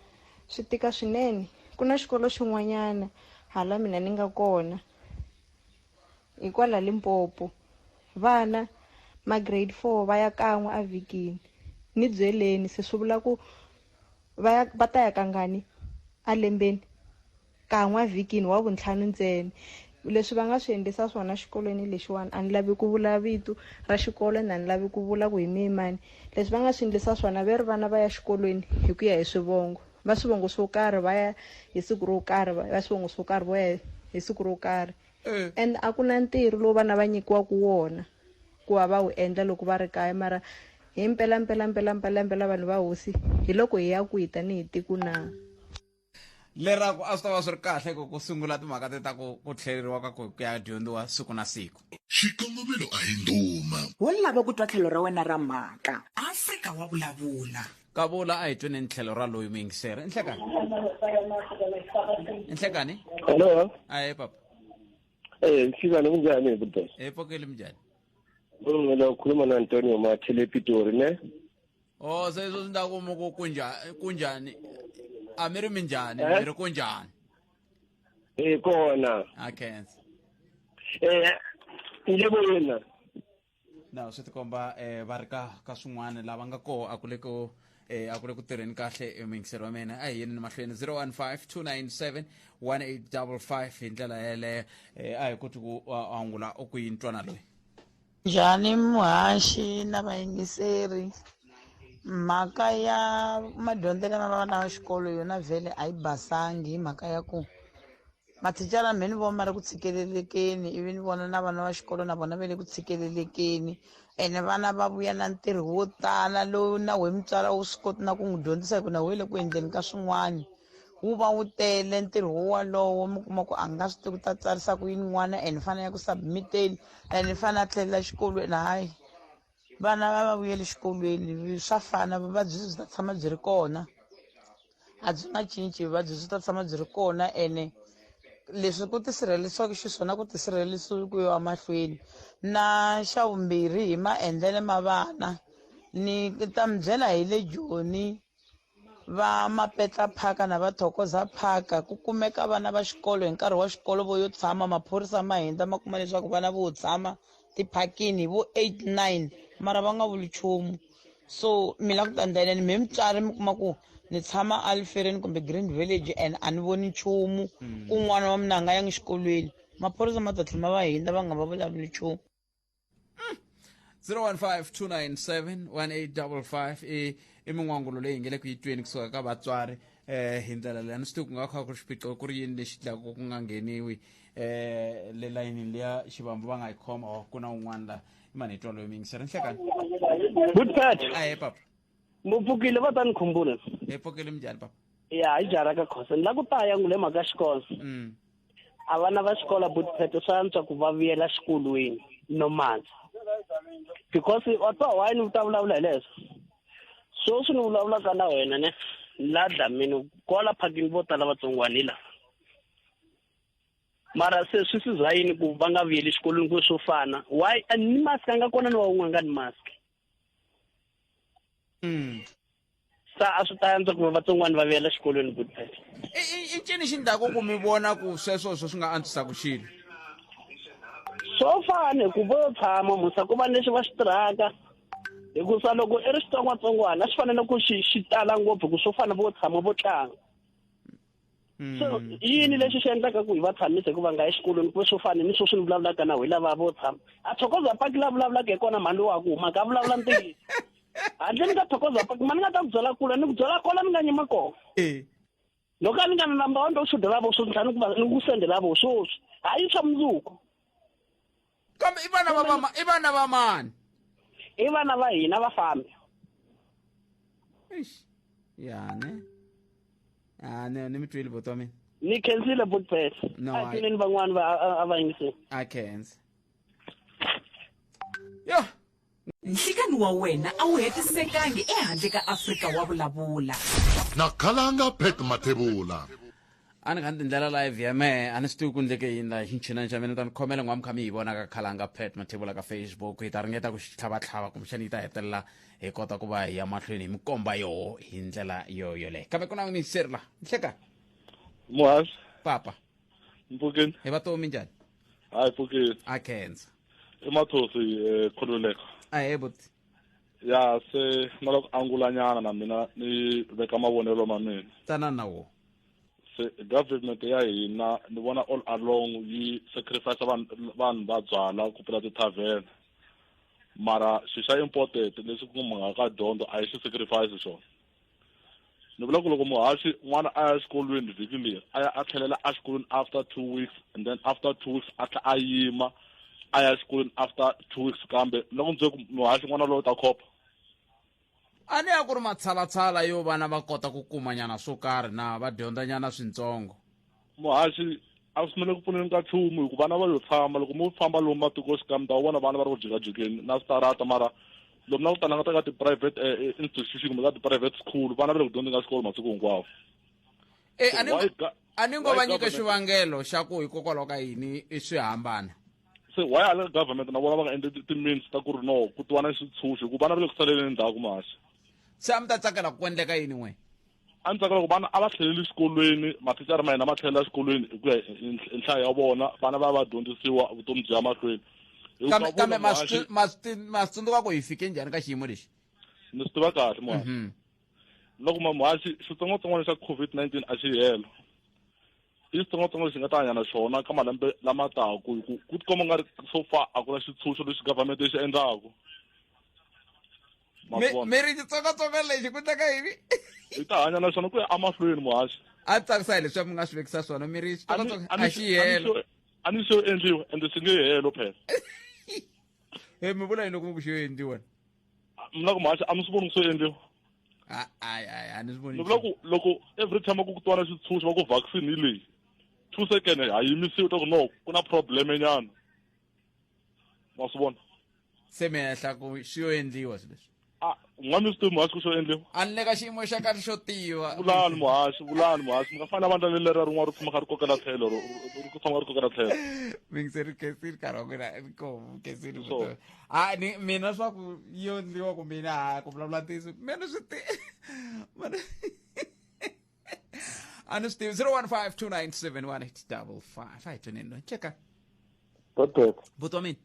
swi tika swinene. Ku na xikolo xin'wanyana hala mina ni nga kona, hi kwala Limpopo, vana ma grade 4 va ya kan'we a vhikini. Ni byeleni, se swi vula ku va ya va ta ya kangani a lembeni? Kan'we a vhikini, wa vuntlhanu ntsena. Leswi va nga swi endlisa swona xikolweni lexiwani, a ni lavi ku vula vito ra xikolo, ende a ni lavi ku vula ku hi mehe mani. Leswi va nga swi endlisa swona, ve ri vana va ya xikolweni hi ku ya hi swivongo. Va swivongo swo karhi va ya hi siku ro karhi, va swivongo swo karhi vo ya hi siku ro karhi. And a ku na ntirho lowu vana va nyikiwaka wona ku va va wu endla loko va ri kaya. Mara hi mpela mpela mpela mpela mpela, vanhu va hosi, hi loko hi ya kwihi tanihi tiko na? Leraku a swi ta va swi ri kahle ku ku sungula timhaka te ta ku ku tlheleriwa ka ku ku ya dyondziwa siku na siku. Xikongomelo a hi ndhuma. Wo lava ku twa tlhelo ra wena ra mhaka. Afrika wa vulavula. Ka vula, a hi tweni tlhelo ra loyi muyingiseri. Nhlekani, nhlekani. Hello. Ahe papa. Nhlikani, kunjani buda? E pfokeli, minjhani? Kulungile, ukhuluma na Antonio Mathele ePitori ne. Oh, se sweswi ni ta ku mu ku kunjhani, kunjhani? A mi ri minjhani? Mi ri kunjhani? Eh kona. A khensa. Ile boyena. Na swi tikomba va ri ka swin'wana lava nga koho a ku le ku a ku le ku tirheni kahle. Muyingiseri wa mina, a hi yeni mahlweni, 015 297 1855. Hi ndlela yeleyo a hi koti ku angula u ku yini twana loyi. Njhani muhaxi na vayingiseri? Mhaka ya madyondzelo ma vana va xikolo yona vhele a yi basangi, hi mhaka ya ku mathicara me ni vona ma ri ku tshikelelekeni, ivi ni vona na vana va xikolo na vona va le ku tshikelelekeni, ene vana va vuya na ntirho wo tala lowu na we mutswari a wu swi koti na ku n'wi dyondzisa, hi ku na we le ku endleni ka swin'wana. Wu va wu tele ntirho wo walowo, mi kuma ku a nga swi tivi ku ta tsarisa ku yini n'wana, and fanele ya ku submiteni, and fanele a tlhelela xikolweni. Hayi, vana va va vuyeli xikolweni, swa fana, vuvabyi byi ta tshama byi ri kona, a byi nga cinci, vuvabyi byi ta tshama byi ri kona. Ene leswi ku tisirhelelisiwaka xiswona, ku tisirhelelisiwi ku yiwa mahlweni. Na xa vumbirhi, hi maendlelo ma vana, ni ta mi byela hi le Joni, va Mapetla Park na va Thokoza Park, ku kumeka vana va xikolo hi nkarhi wa xikolo vo yo tshama, maphorisa ma hindza ma kuma leswaku vana vo tshama tiphakini vo 8 9, mara va nga vuli nchumu. So mi la ku ta ndlela ni mi mutswari mi kuma ku ni tshama Alfereni kumbe Green Village and a ni voni nchumu ku n'wana wa mina a nga yangi xikolweni, maphorisa ma ta tlhela ma va hindza va nga va vulavuli nchumu. 015 297 1855 i min'wangulo leyi hi nge le ku yi tweni kusuka ka vatswari. Hi ndlela leyi, a ni swi tivi ku nga kha ku ri xiphiqo ku ri yini lexi dlaku ku nga ngheniwi le layinini liya xivambu va nga yi khoma. O ku na un'wana la i mani, hi twa loyi miyingiseri. Nhlekani. Good Pat. Ahe papa. Mupfukile va ta ni khumbula. Hi pfukile, minjhani papa? Ya, hi jara ka khosa. Ni la ku ta ya ngule mhaka xikolo. A vana va xikolo, Butpet, swa antswa ku va vuyela xikolweni normal. Because wa twa why ni ta vulavula hi leswo? Sweswi ni vulavulaka na wena ne, la Dlamini kwala phakini vo tala vatsongwana hi la. Mara se swi siza yini ku va nga vuyeli xikolweni ku swo fana? Why ni mask a nga kona ni wa wun'we nga ni mask? Sa a swi ta antswa ku va vatsongwana va vuyela xikolweni, Butpet. I ncini xi ndlaku ku mi vona ku sweswo swo swi nga antswisaka xilo? Swo fana hi ku vo tshama musa ku va lexi va xi tirhaka hikusa loko i ri xitsongwatsongwana a xi fanele ku xi xi tala ngopfu ku swo fana vo tshama vo tlanga. So yini lexi xi endlaka ku hi va tshamisa hikuva nga exikolweni ku ve swo fana ni sweswi ni vulavulaka na hi lava vo tshama a Thokoza Park la vulavulaka hi kona mhani lowa ku humaka a vulavula ntiyiso handleni ka Thokoza Park mani nga ta ku byela kula ni ku byela kola ni nga nyima kona. Loko a ni nga na number one to xudela vo sweswi ni tlhela ni ku sendela vo sweswi hayi swa mundzuku. Kambe i vana va i vana va mani? I vana va hina va fambi. Eish. Ya ne. Ah ne ni mi twile buti wa mina. Ni khensile buti Pet. No, a twileni van'wani va a va yingiseni. A khensa. Yo. Nhlikani wa wena a wu hetisekangi ehandle ka Afrika wa vulavula. Na Khalanga Pat Mathebula. A ni kha ni tindlela live ya mehe a ni swi tivi ku ndleke yini laha xinchinani xa mina ta ni khomela n'wa mi kha mi yi vona ka Khalanga Pat Mathebula ka Facebook hi ta ringeta ku xi tlhavatlhava kumbexani yi ta hetelela hi kota ku va hi ya mahlweni hi mi komba yoho hi ndlela yo yoleyo kambe ku na muyingiseri laha nhleka Muhaxi papa mpfukeni hi va tomi njhani hayi pfukeni a khensa i Mathosi Khululeka a he buti ya se na loko angulanyana na mina ni veka mavonelo ma mina tana na wo se government ya hina ni vona all along yi sacrifice vanhu va byala ku pfula ti-tavern mara xi xa important leswi ku mhaka ka dyondzo a yi xi sacrifice xona ni vula ku loko muhaxi n'wana a ya exikolweni vhiki leri a ya a tlhelela exikolweni after 2 weeks and then after 2 weeks a tlhela a yima a ya exikolweni after 2 weeks kambe loko ndzi ku muhaxi n'wana loyi ta khopa a ni ya ku ri matshalatshala yo vana va kota ku kumanyana swo karhi na va dyondzanyana swintsongo muhaxi a swi mele ku pfuneni ka nchumu hikuva vana va yo tshama loko mo famba lomu matikoxikaya mi ta vona vana va ri ku jikajikeni na switarata mara lomu na ku ta languta ka ti-private institution kumbe ka ti-private school vana va le ku dyondzeni ka xikolo masiku hinkwawo. E a ni ngo va nyika xivangelo xa ku hikokwalaho ka yini swi hambana. Se why hala government na vona va nga endli ti-means ta ku ri no ku tiwa na xitshunxo hikuva vana va le ku saleleni ndzhaku muhaxi. Se a mi ta tsakela ku endleka yini n'we? A ni tsakela ku vana a va tlheleli xikolweni mathicara ma hina ma tlhelela xikolweni hi ku ya hi nhlayo ya vona vana va va dyondzisiwa vutomi byi ya mahlweni. Kambe kambe ma swi tsundzuka ku hi fike njhani ka xiyimo lexi? Ni swi tiva kahle muhaxi. Loko muhaxi xitsongwatsongwana xa COVID-19 a xi hela i xitsongwatsongwana lexi nga ta hanya na xona ka malembe lama taku hi ku ku tikomba nga ri so far a ku na xitshunxo lexi government yi xi endlaku. Mi ri xitsongwatsongwana lexi ku endleka yini? Hi ta hanya na xona ku ya emahlweni muhaxi. A tsakisa hi leswi mi nga swi vekisa swona mi ri xitsongwatsongwana a xi hela. A ni xo endliwa ende xi nge helo phela. He mi vula yini loko mi ku xi yo endliwa? Mina ku muhaxi a mi swi voni ku swo endliwa. Hayi hayi a ni swi voni. Ni vula ku loko every time ku twana xitshunxo va ku vaccine hi leyi 2 second ha yimisiwi ta ku no ku na problem nyana. Ma swi vona? Se mi hehla ku xi yo endliwa swilo leswi. A n'wa mi swi tivi muhaxi ku xo endliwa? A ni le ka xiyimo xa kahle xo tiva. Vulani muhaxi, vulani muhaxi mi nga fani na vandla leriya rin'wana ri tshama kha ri kokela tlhelo ri tshama ri kokela tlhelo. Mi nge se ri khensile nkarhi wa n'wina inkomu khensile vutomi. A ni mina swa ku yo endliwa ku mina ha ku vulavula ntiyiso mina ni swi tivi. A ni swi tivi 015 297 1855 a hi tweneni loyi cheka. Buti. Buti wa mina.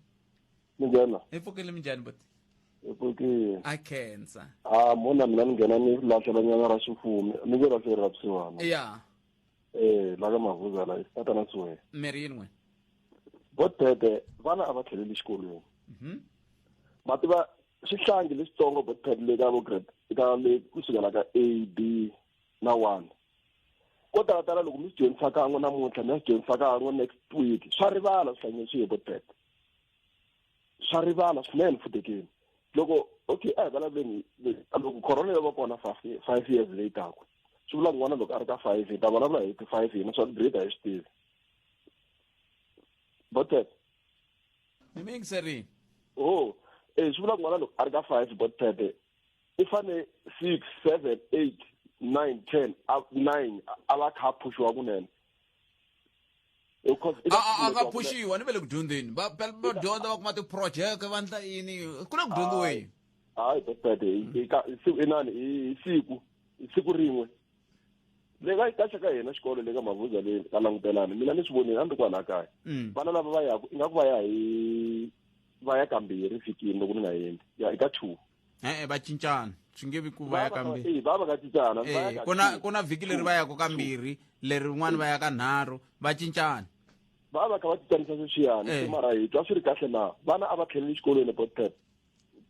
Minjhani? Hi pfukile minjhani buti? Hi pfukile. A khensa. A mona mina ni nghena ni lahlela nyana ra xifumi ni nge lahleli ra vusiwana. Ya. La ka Mavuza la tatana Suwe. Miri yini n'we? Botete vana a va tlheleli xikolweni. Ma tiva xihlangi lexitsongo botete le ka vo grade ka le kusukela ka A B na 1. Ko tala tala loko mi swi dyondzisa kan'we namuntlha mi ya swi dyondzisa kan'we next week swa rivala swihlangi leswi hi botete. Swa rivala swinene futekeni. Loko okay a hi vulavuleni loko corona yo va kona 5 years later ku swi vula n'wana loko a ri ka 5 hi ta vulavula hi ti 5 hina swa grade a hi swi tivi. Botete. Ni mi yingiserile. Oh, swi vula n'wana loko a ri ka 5 botete i fane 6 7 8 9 10 9 a va kha a phuxiwa kunene. A nga phuxiwa ni ve le ku dyondzeni va dyondza va kuma ti-project va endla yini ku le ku dyondziweni. Hayi botete inani hi siku hi siku rin'we. Le ka ka xa ka hina xikolo le ka Mavuza le ka Langutelani, mina ni swi vonile a ni ri kwalaha kaya. Vana lava va yaku ingaku va ya hi va ya kambirhi vhikini loko ni nga hembi. Ya i ka 2. E-e va cincana swi nge vi ku va ya kambirhi. Eh, va va ka cincana. Va ya Eh, ka ku na two. ku na vhiki leri va yaka kambirhi leri rin'wana va ya ka nharhu va cincana. Va va kha va cincanisa sweswiyani. Eh. Se mara hi twa swi ri kahle na vana a va tlheleli xikolweni botpet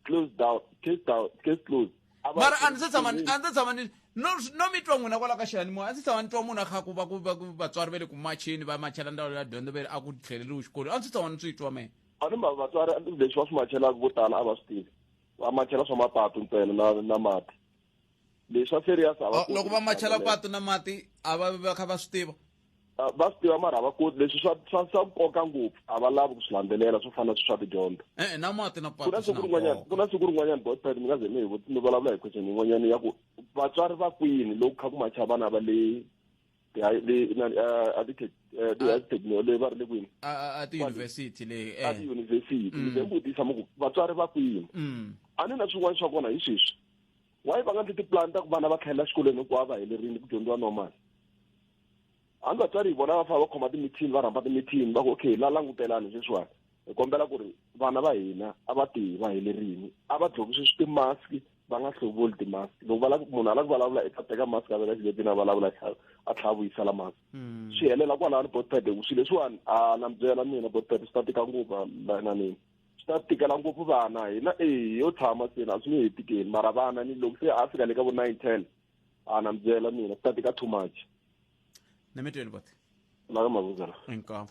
close down case down case close. A va Mara a ndzi se tshama a ndzi tshama ni no no mi twa n'wina kwala ka xiyanimoya a ndzi tshama ni twa munhu a kha ku va ku va ku vatswari va le ku macheni va machela ndzawulo ya dyondzo ve ri a ku tlheleriwi xikolweni a ndzi tshama ni swi twa mehe. A ni vatswari leswi va swi machelaka vo tala a va swi tivi, va machela swa mapatu ntsena na na mati leswi swa serious a va Oh, koti loko va ku machela swi patu na mati a va va kha va swi tiva. Ah, va swi tiva mara a va koti leswi swa swa swa nkoka ngopfu a va lavi ku swi landzelela swo fana na swa tidyondzo. E-e na mati na Ku na patu swi siku na rin'wanyana nkoka. ku na siku rin'wanyana botpet mi nga ze mi hi mi vulavula hi question yin'wanyana ya ku vatswari va kwini loko kha ku macha vana va le le na a ti ti le va ri le kwini a a tiyunivhesiti leyi a eh tiyunivhesiti mi ze mi vutisa mi ku vatswari va kwini. A ni na swin'wana swa kona hi sweswi why va nga ndli tipulani ta ku vana va tlhelela xikolweni hinkwavo va helerile ku dyondziwa normal. Hambi vatswari hi vona va famba va khoma ti-meeting va rhamba ti-meeting va ku okay la langutelani sweswiwani hi kombela ku ri vana va hina a va tihi va helerini a va dlokisi swi ti-mask va nga hluvuli ti-mask loko va lava munhu a lava ku vulavula i ta teka mask a veka xilepini a vulavula a tlhela a vuyisela mask swi helela kwalano botpet hi ku swilo leswiwani a na mi byela mina botpet swi ta tika ngopfu na nini swi ta tikela ngopfu vana hina e yo tshama seni a swi nge he tikeli mara vana ni loko se a fika le ka vo 9 10 a na mi byela mina swi ta tika too much. Na mi tweli bote. La ka Mavuza la. Inkomo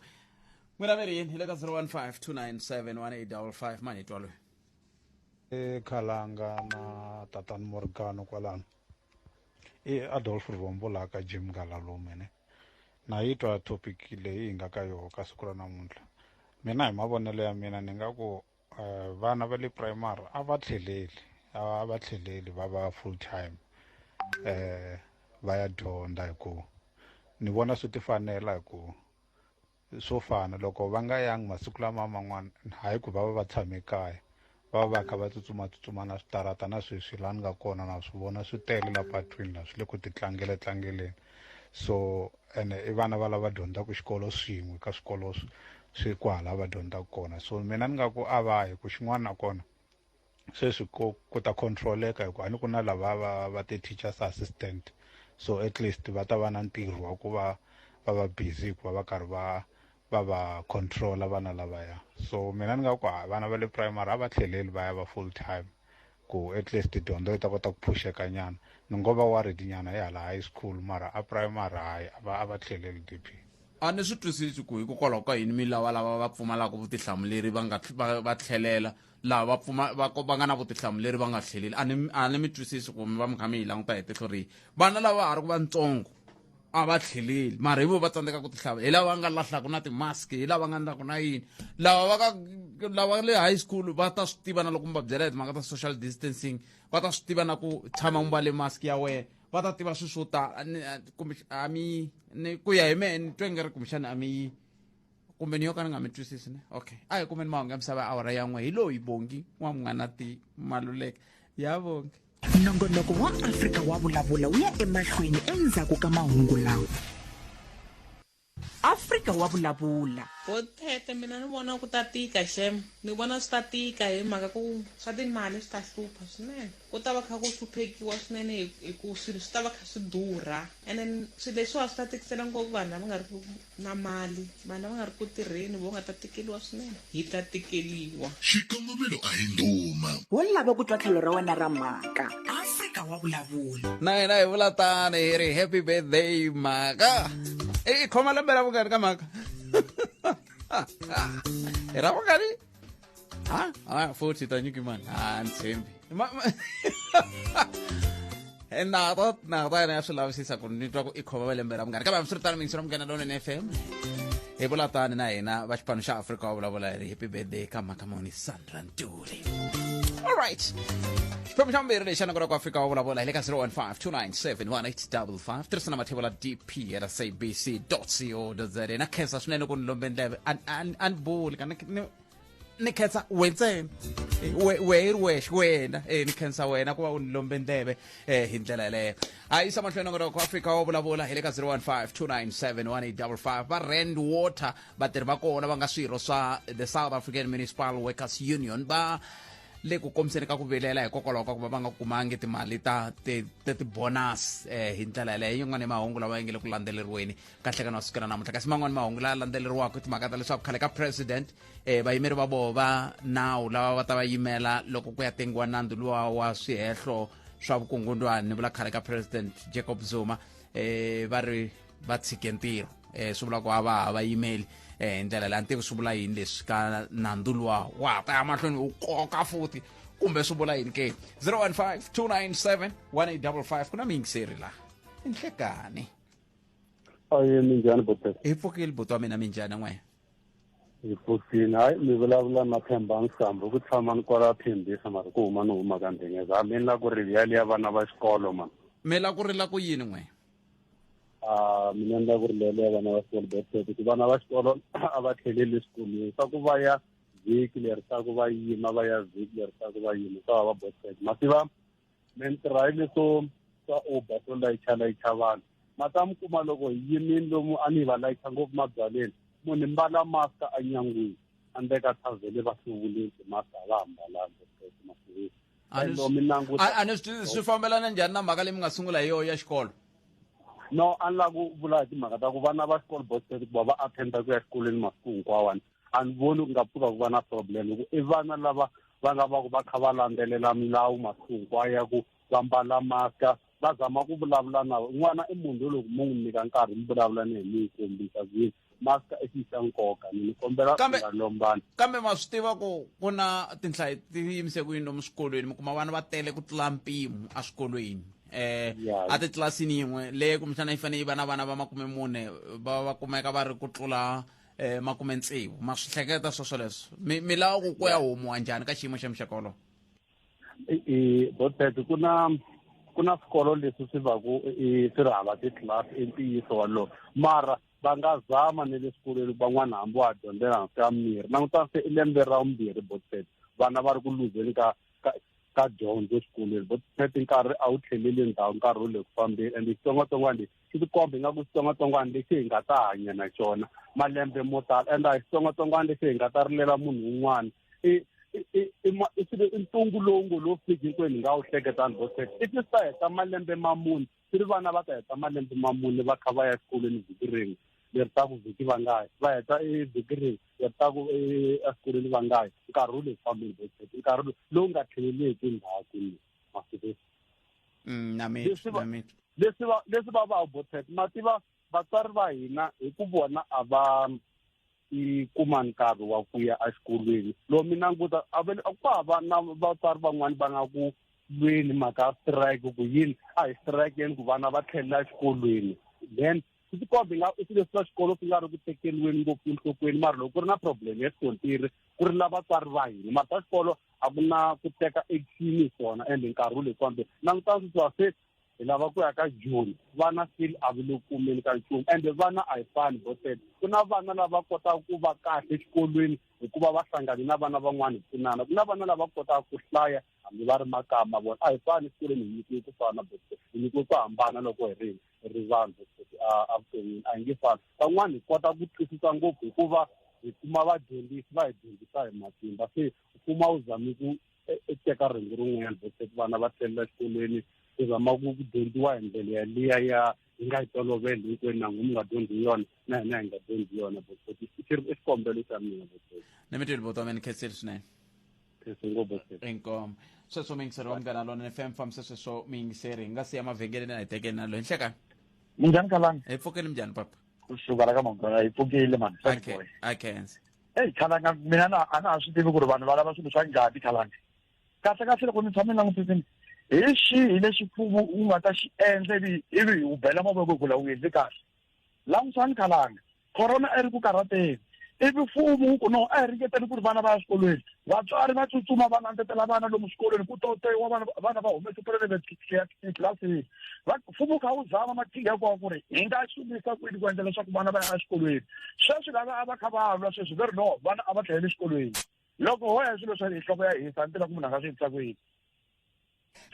n'wina mi ri yini hi le ka 015 297 1855 mani hi twa loyi. E Khalanga na tatani Morgano kwalano i Adolf Rivombo laha ka Jim Ngalalume ne na yi twa topic leyi hi nga ka yoho ka siku ra namuntlha. Mina hi mavonelo ya mina ni nga ku vana va le primary a va tlheleli a va tlheleli va va full time va ya dyondza hi ku ni vona swi ti fanela hi ku swo fana loko va nga yangi masiku lama man'wana hayi ku va va va tshame kaya va va kha va tsutsuma tsutsuma na switarata na sweswi laha ni nga kona na swi vona swi tele la patwini la swi le ku ti tlangele tlangeleni so ene i vana va lava dyondzaka xikolo swin'we ka swikolo swi kwahala va dyondzaka kona so mina ni nga ku a va hi ku xin'wana nakona sweswi ku ku ta controleka hi ku a ni ku na lava va va ti-teachers assistant so at least va ta va na ntirho wa ku va va va busy hikuva va karhi va va va controla vana lavaya so mina ni nga ku ha vana va le primary a va tlheleli va ya va full time ku at least dyondzo yi ta kota ku phuxeka nyana ni ngo va worried nyana hi hala high school mara a primary hayi a va a va tlheleli DP. A ni swi twisisi ku hikokwalaho ka yini mi lava lava va pfumalaka vutihlamuleri va nga va va tlhelela lava va pfuma va va nga na vutihlamuleri va nga tlheleli a ni a ni mi twisisi ku mi va mi kha mi yi languta hi tihlo rihi vana lava ha ri ku vantsongo a va tlheleli mara hi vo va tsandzeka ku tihlawula hi lava nga lahlaka na ti-mask hi lava nga endlaka na yini lava va ka lava le high school va ta swi tiva na loko mi va byela hi timhaka ta social distancing va ta swi tiva na ku tshama u mbale mask ya wena va ta tiva swilo swo tala kumbe a mi ni ku ya hi mehe ni twe nga ri kumbexana a mi kumbe ni yo ka ni nga mi twisisi ne okay a hi kumeni mahungu ya misava ya awara ya n'we hi loyi Bongi n'wamn'wanati Maluleke ya Bongi. Nongonoko wa Afrika wa Vulavula wu ya emahlweni endzhaku ka mahungu lawa. Afrika wa Vulavula. Bothete mina ni vona ku ta tika xem ni vona swi ta tika hi mhaka ku swa timali swi ta hlupha swinene ku ta va kha ku hluphekiwa swinene hi ku swilo swi ta va kha swi durha and then swilo leswiwa swi ta tikisela ngopfu vanhu lava nga ri ku na mali vanhu lava nga ri ku tirheni vo nga ta tikeliwa swinene hi ta tikeliwa. Xikongomelo a hi ndhuma. Wo lava ku twa tlhelo ra wena ra mhaka. Afrika wa Vulavula. Na hina hi vula tani hi ri happy birthday mhaka i khoma lembe ra vungani ka mhaka hi ra vungani ha ha futhi ta nyiki mani ha ni tshembi na ta na ta yena ya swi lavisisa ku ni twa ku i khoma va lembe ra vungani kambe hambiswiritano mingisi ra Munghana Lonene FM hi vula tani na hina va xipano xa Afrika wa Vulavula hi ri happy birthday ka mhaka moni Sandra Ntuli. Alright, xiphemu xa vumbirhi lexi xa ku Afrika wa Vulavula hi le ka 015 297 1855 tirhisa na mathevula dp at sabc co za. Na khensa swinene ku ni lombe ndleve a ni buli ka ni Ni khensa we ntsena, we hi ri wexe wena. Ni khensa wena ku va u ni lombe ndleve hi ndlela yeleyo. A yisa mahlweni nongonoko Afrika wa Vulavula hi le ka 015 297 1855. Va Rand Water, vatirhi va kona va nga swirho swa the South African Municipal Workers Union, va le ku kombiseni ka ku vilela hikokwalaho ka ku va va nga kumangi timali ta ti-bonus hi ndlela yeleyo. Yin'wana ya mahungu lawa ya nge le ku landzeleriweni ka nhlekano wa siku ra namuntlha, kasi man'wani mahungu laya landzeleriwaka i timhaka ta leswaku khale ka president, vayimeri va voho va nawu lava va ta va yimela loko ku ya tengiwa nandzu luwa wa swihehlo swa vukungundwani, ni vula khale ka president Jacob Zuma, va ri va tshike ntirho. Swi vula ku a va ha va yimeli hi ndlela leyi. A ni tivi swi vula yini leswi ka nandzu luwa wa ha ta ya mahlweni wu koka futhi, kumbe swi vula yini ke? 015 297 1855. Ku na miyingiseri laha i nhlekani. Aye, minjhani bote? Hi pfukile buti wa mina, minjhani n'we? Hi pfukile. Hayi, mi vulavula na Themba Nsambu, ku tshama ni kwala Thembisa, mara ku huma ni huma ka Ndhengeza. Hambi ni la ku ri yaliya vana va xikolo man. Mi la ku rila ku yini n'we? A mina ni la ku ri yaliya vana va xikolo bote, ku vana va xikolo a va tlheleli eswikolweni, swa ku va ya vhiki leri ta ku va yima, va ya vhiki leri ta ku va yima, swa va bote. Ma tiva mintirho hayi leswo swa Uber swo layicha layicha vanhu, ma ta mi kuma loko hi yimini lomu a ni va layicha ngopfu mabyaleni, munhu mbala maska enyangwini a ndeka thavhele, va hluvuleni timaska, a va hambalanga. A ni swi tivi swi fambelana njhani na mhaka leyi mi nga sungula hi yoho ya xikolo. No, a ni lava ku vula hi timhaka ta ku vana va xikolo bostet ku va va attenda ku ya xikolweni masiku hinkwawani, a ni voni ku nga pfuka ku va na problem, hi ku i vana lava va nga va ku va kha va landzelela milawu masiku hinkwayo ya ku va mbala maska. Va zama ku vulavula na n'wana, i munhu loyi loko mo n'wi nyika nkarhi mi vulavula ni hi mi yi kombisa ku yini maska i xilo xa nkoka, ni mi kombela nga lombani. Kambe ma swi tiva ku ku na tinhlayo ti yimise ku yini lomu swikolweni, mi kuma vana va tele ku tlula mpimo eswikolweni, a titlilasini yin'we leyi kumbexana yi fanele yi va na vana va 40, va kumeka va ri ku tlula 60. Ma swi hleketa swo swoleswo, mi lava ku ku ya humiwa njhani ka xiyimo xa muxaka wolowo? Botet, ku na swikolo leswi swi va ku swi ri hava titlilasi, i ntiyiso walowo, mara va nga zama ni le swikolweni van'wana hambi wa dyondzela hansi ka mirhi. Languta se i lembe ra vumbirhi botet vana va ri ku luzeni ka dyondzo exikolweni. Botet, nkarhi a wu tlheleli ndhawu, nkarhi wu le ku fambeni, and xitsongwatsongwana lexi xi tikomba ingaku xitsongwatsongwana lexi hi nga ta hanya na xona malembe mo tala, and a hi xitsongwatsongwana lexi hi nga ta rilela munhu un'wana. I ntungu lowu ngo lowu fiki hinkwenu hi nga wu hleketani boset, i ti ta heta malembe ma mune swi ri vana va ta heta malembe ma mune va kha va ya exikolweni vhiki rin'we leri ta ku vhiki va nga yi, va heta vhiki rin'we leri ta ku exikolweni va nga yi. Nkarhi wu le ku fambeni boset, nkarhi lowu nga tlheleleki ndzhaku masiku. Leswi va va boset, ma tiva vatswari va hina hi ku vona a va i kuma nkarhi wa ku ya exikolweni. Loko mi languta a ku hava na vatswari van'wani va nga ku lweni mhaka strike ku yini, a hi strikeni ku vana va tlhelela exikolweni. Then swi tikomba nga i swilo leswi swa xikolo swi nga ri ku tekeriweni ngopfu enhlokweni, mara loko ku ri na problem ya xikontiri ku ri la vatswari va hina, mara ta xikolo a ku na ku teka action hi swona, and nkarhi wu le ku fambeni. Languta sweswiwa se hi lava ku ya ka June, vana still a va le kumeni ka nchumu, and vana a hi fani boset. Ku na vana lava kotaka ku va kahle exikolweni hikuva va hlangane na vana van'wana hi pfunana, ku na vana lava kotaka ku hlaya hambi va ri makama vona. A hi fani exikolweni, hi nyikiwe ku fana boset, hi nyikiwe ku hambana loko hi ri vanhu boset evuton'wini, a hi nge fani. Van'wana hi kota ku twisisa ngopfu hikuva hi kuma vadyondzisi va hi dyondzisa hi matimba, se mfumo a wu zami ku teka rhengu rin'wanyana boset, vana va tlhelela exikolweni, ku zama ku dyondziwa hi ndlela yaliya ya hi nga yi toloveli hinkwenu, na n'wi mi nga dyondzi yona na hina hi nga dyondzi yona boset. I xikombelo xa mina boset. Ni mi twile buti wa mina, ni khensile swinene. Inkomo sweswo miyingiseri wa Munghana Lona FM, fambisa sweswo miyingiseri hi nga siya mavhengeleni a hi tekeni na loyi. Nhlekani. Minjhani Kalanga? Hi pfukile, minjhani papa? Kusuka la ka Mangwana, hi pfukile mani. A khensa. Eyi Kalanga, mina na a na ha swi tivi ku ri vanhu va lava swilo swa njhani Kalanga. Kahle kahle loko ni tshame ni langutisini, hi xihi lexi mfumo wu nga ta xi endla ivi hi wu bela mavoko ku la wu endli kahle? Langusani Kalanga, corona a yi ri ku karhateni, ivi mfumo wu ku no a hi ringeteni ku ri vana va ya swikolweni, vatswari va tsutsuma va landzetela vana lomu swikolweni, ku totoiwa vana va humese private titlilasini. Mfumo wu kha wu zama maqhinga hinkwawo ku ri hi nga xi kwini ku endla leswaku vana va ya exikolweni. Sweswi lava a va kha va lwa sweswi ve ri no, vana a va tlheleli exikolweni. Loko ho ya swilo swa nhloko ya hisa, ni tiva ku munhu a nga swi endlisa ku yini.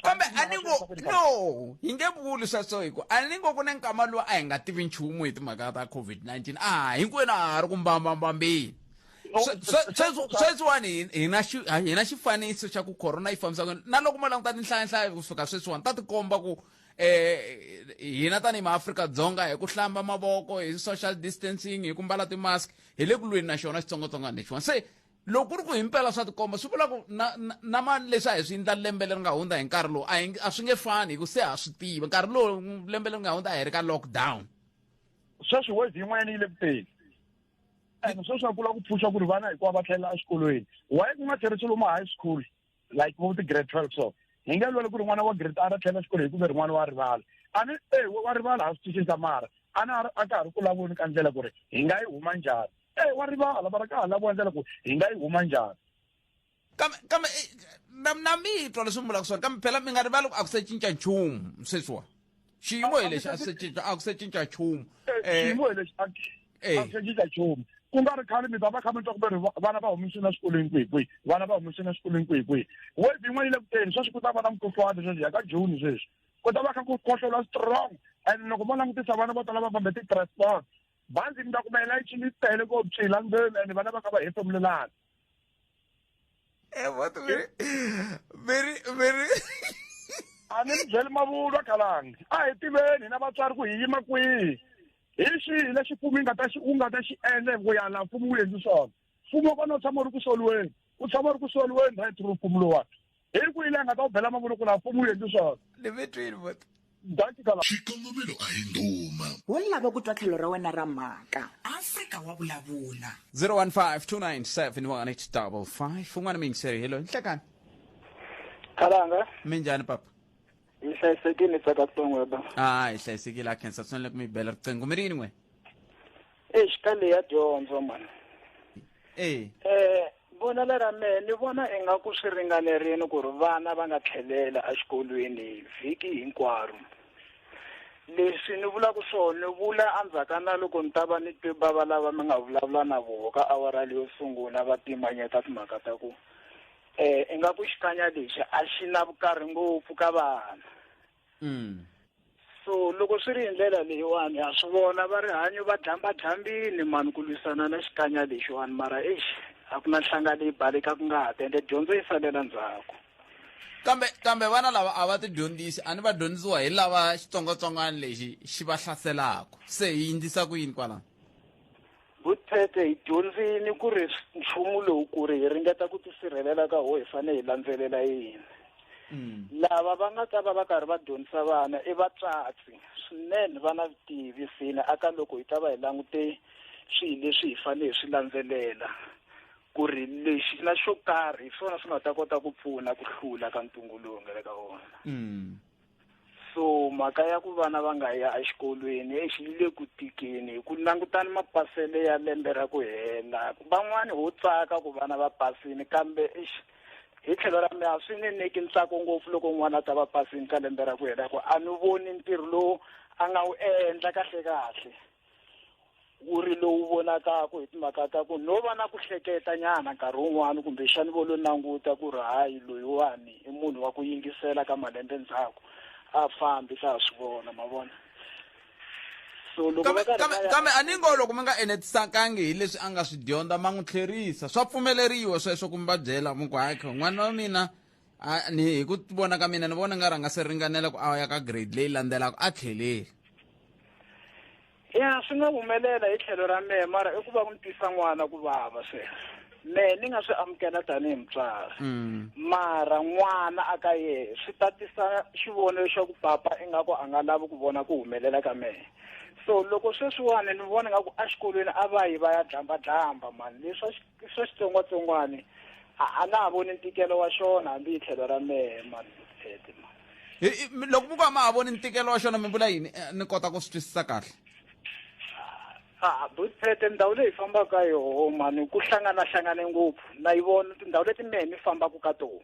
Kambe a ni ngo no, hi nge vuli sweswo, hi ku a ni ngo ku na nkama lowu a hi nga tivi nchumu hi timhaka ta COVID-19. A hinkwenu a ha ri ku mbambambambeni. Sweswiwani hi na xifaniso xa ku corona yi fambisa ku na loko mo languta tinhlayanhlaya kusuka sweswiwani ta tikomba ku hina tanihi maAfrika-Dzonga hi ku hlamba mavoko, hi social distancing, hi ku mbala ti-mask, hi le ku lweni na xona xitsongwatsongwana lexiwani. Se loko ku ri ku himpela swa tikomba, swi vula ku na ma leswi a hi swi endla lembe leri nga hundza hi nkarhi lowu a swi nge fani, hi ku se ha swi tiva. Nkarhi lowu lembe leri nga hundza a hi ri ka lockdown. Sweswi wave yin'wanyana yi le ku teni. And sweswi a kula ku pfuxa ku ri vana hinkwavo va tlhela exikolweni. Why ku nga tlherisi lomu high school, like vo ti-grade 12 so? Hi nge lweli ku ri n'wana wa grade R a tlhela xikolweni hi ku ve ri n'wana wa rivala. A ni, wa rivala ha swi twisisa, mara a na a ka ha ri ku lavoni ka ndlela ku ri hi nga yi huma njhani. Wa rivala, mara ka ha laviwa ndlela ku hi nga yi huma njhani. Kambe na mi twa leswi mi vulaka swona, kambe phela mi nga rivali ku a ku se cinca nchumu sweswiwa. Xiyimo hi lexi, a ku se cinca nchumu. Xiyimo hi lexi, a ku se cinca nchumu. Ku nga ri khale mi ta va kha mi twa ku ve ri vana va humesile exikolweni kwihi kwihi, vana va humesile exikolweni kwihi kwihi. Wave yin'wana yi le ku teni sweswi, ku ta va na mukhuhlwani sweswi ya ka June sweswi. Ku ta va kha ku khohlola strong, and loko mo langutisa vana vo tala va fambe ti-transport. Bazi mi ta kuma yi layichini yi tele ko pfila ndzeni, and vana va kha va hefemulelana. What very, very, very. A ni mi byeli mavunwa, Khalangi. A hi tiveni hina vatswari ku hi yima kwihi. Hi xihi lexi mfumo yi nga ta xi, wu nga ta xi endla hi ku ya laha mfumo wu endli swona. Mfumo wa kona wu tshama wu ri ku soliweni. Wu tshama wu ri ku soliweni right through mfumo lowuwani. Hi kwihi laha nga ta wu bela mavunwa ku laha mfumo wu endli swona? Ni mi twile, bot. Dankie, Khalangi. Xikongomelo a hi ndhuma. Wo lava ku twa tlhelo ra wena ra mhaka. Afrika wa vulavula. 015 297 1855. Un'wana muyingiseri, hello, nhlekani. Khalanga. Minjhani, papa? Hi hlayisekile, tsaka tsongo ba. A hi hlayisekile, a khensa swinene ku mi bela riqingho. Mi ri yini n'we? Eish, ka leyi ya dyondzo man. Vonelo ra mehe ni vona ingaku swi ringanerile ku ri vana va nga tlhelela exikolweni vhiki hinkwaro. Leswi ni vulaka swona, ni vula endzhaku na loko ni ta va ni twe bava lava mi nga vulavula na voho ka awara leyo sungula va pimanyeta timhaka ta ku ingaku xikanya lexi a xi na vukarhi ngopfu ka vana. So loko swi ri hi ndlela leyiwani, ha swi vona va rihanyo va dlambadlambini mani ku lwisana na xikanya lexiwani, mara eish, a ku na nhlanga leyi balekaka ngati, ende dyondzo yi salela ndzhaku. Kambe vana lava a va ti dyondzisi, a ni va dyondzisiwa hi lava xitsongwatsongwana lexi xi va hlaselaka. Se hi endlisa ku yini kwalano? Vuthete hi dyondzini ku ri nchumu lowu ku ri hi ringeta ku tisirhelela ka ho, hi fanele hi landzelela yini. Lava va nga ta va va karhi va dyondzisa vana i vatswatsi swinene, va na vutivi sina aka loko hi ta va hi langute swilo leswi hi fanele hi swi landzelela ku ri lexi na xo karhi hi swona swi nga ta kota ku pfuna ku hlula ka ntungu lowu nga le ka wona. So mhaka ya ku vana va nga ya exikolweni exi yi le ku tikeni hi ku langutana mapasele ya lembe ra ku hela. Van'wani ho tsaka ku vana va pasini, kambe exi hi tlhelo ra mina a swi ni nyiki ntsako ngopfu loko n'wana a ta va pasini ka lembe ra ku hela, ku a ni voni ntirho lowu a nga wu endla kahle kahle wu ri lowu vonakaka hi timhaka ta ku no va na ku hleketa nyana nkarhi wun'wani, kumbexani vo lo languta ku ri hayi loyiwani i munhu wa ku yingisela ka malembe ndzhaku, a fambi ka ha swi vona, ma vona. So loko va karhi va ya Kambe a ni ngo loko mi nga enetisakangi hi leswi a nga swi dyondza ma n'wi tlherisa, swa pfumeleriwa sweswo ku mi va byela mi ku hayi kha n'wana wa mina, a, ni hi ku vona ka mina ni vona nga rhanga se ringanela ku a ya ka grade leyi landzelaka, a tlheleli. Ya, swi nga humelela hi tlhelo ra mehe, mara i ku va ku ni twisa n'wana ku vava sweswo. Mehe ni nga swi amukela tanihi mutswari. Mara n'wana a ka yehe swi ta tisa xivonelo xa ku papa ingaku a nga lavi ku vona ku humelela ka mehe. So loko sweswiwani ni vona ingaku exikolweni a va yi va ya dlambadlamba mani, leswi swa xitsongwatsongwani a na ha voni ntikelo wa xona hambi hi tlhelo ra mehe mani, Tete mani. Loko mi ku a ma ha voni ntikelo wa xona mi vula yini? Ni kota ku swi twisisa kahle. Butete, ndhawu leyi hi fambaka ka yoho mani ku hlanganahlangane ngopfu, na yi vona tindhawu leti mehe mi fambaka ka tona,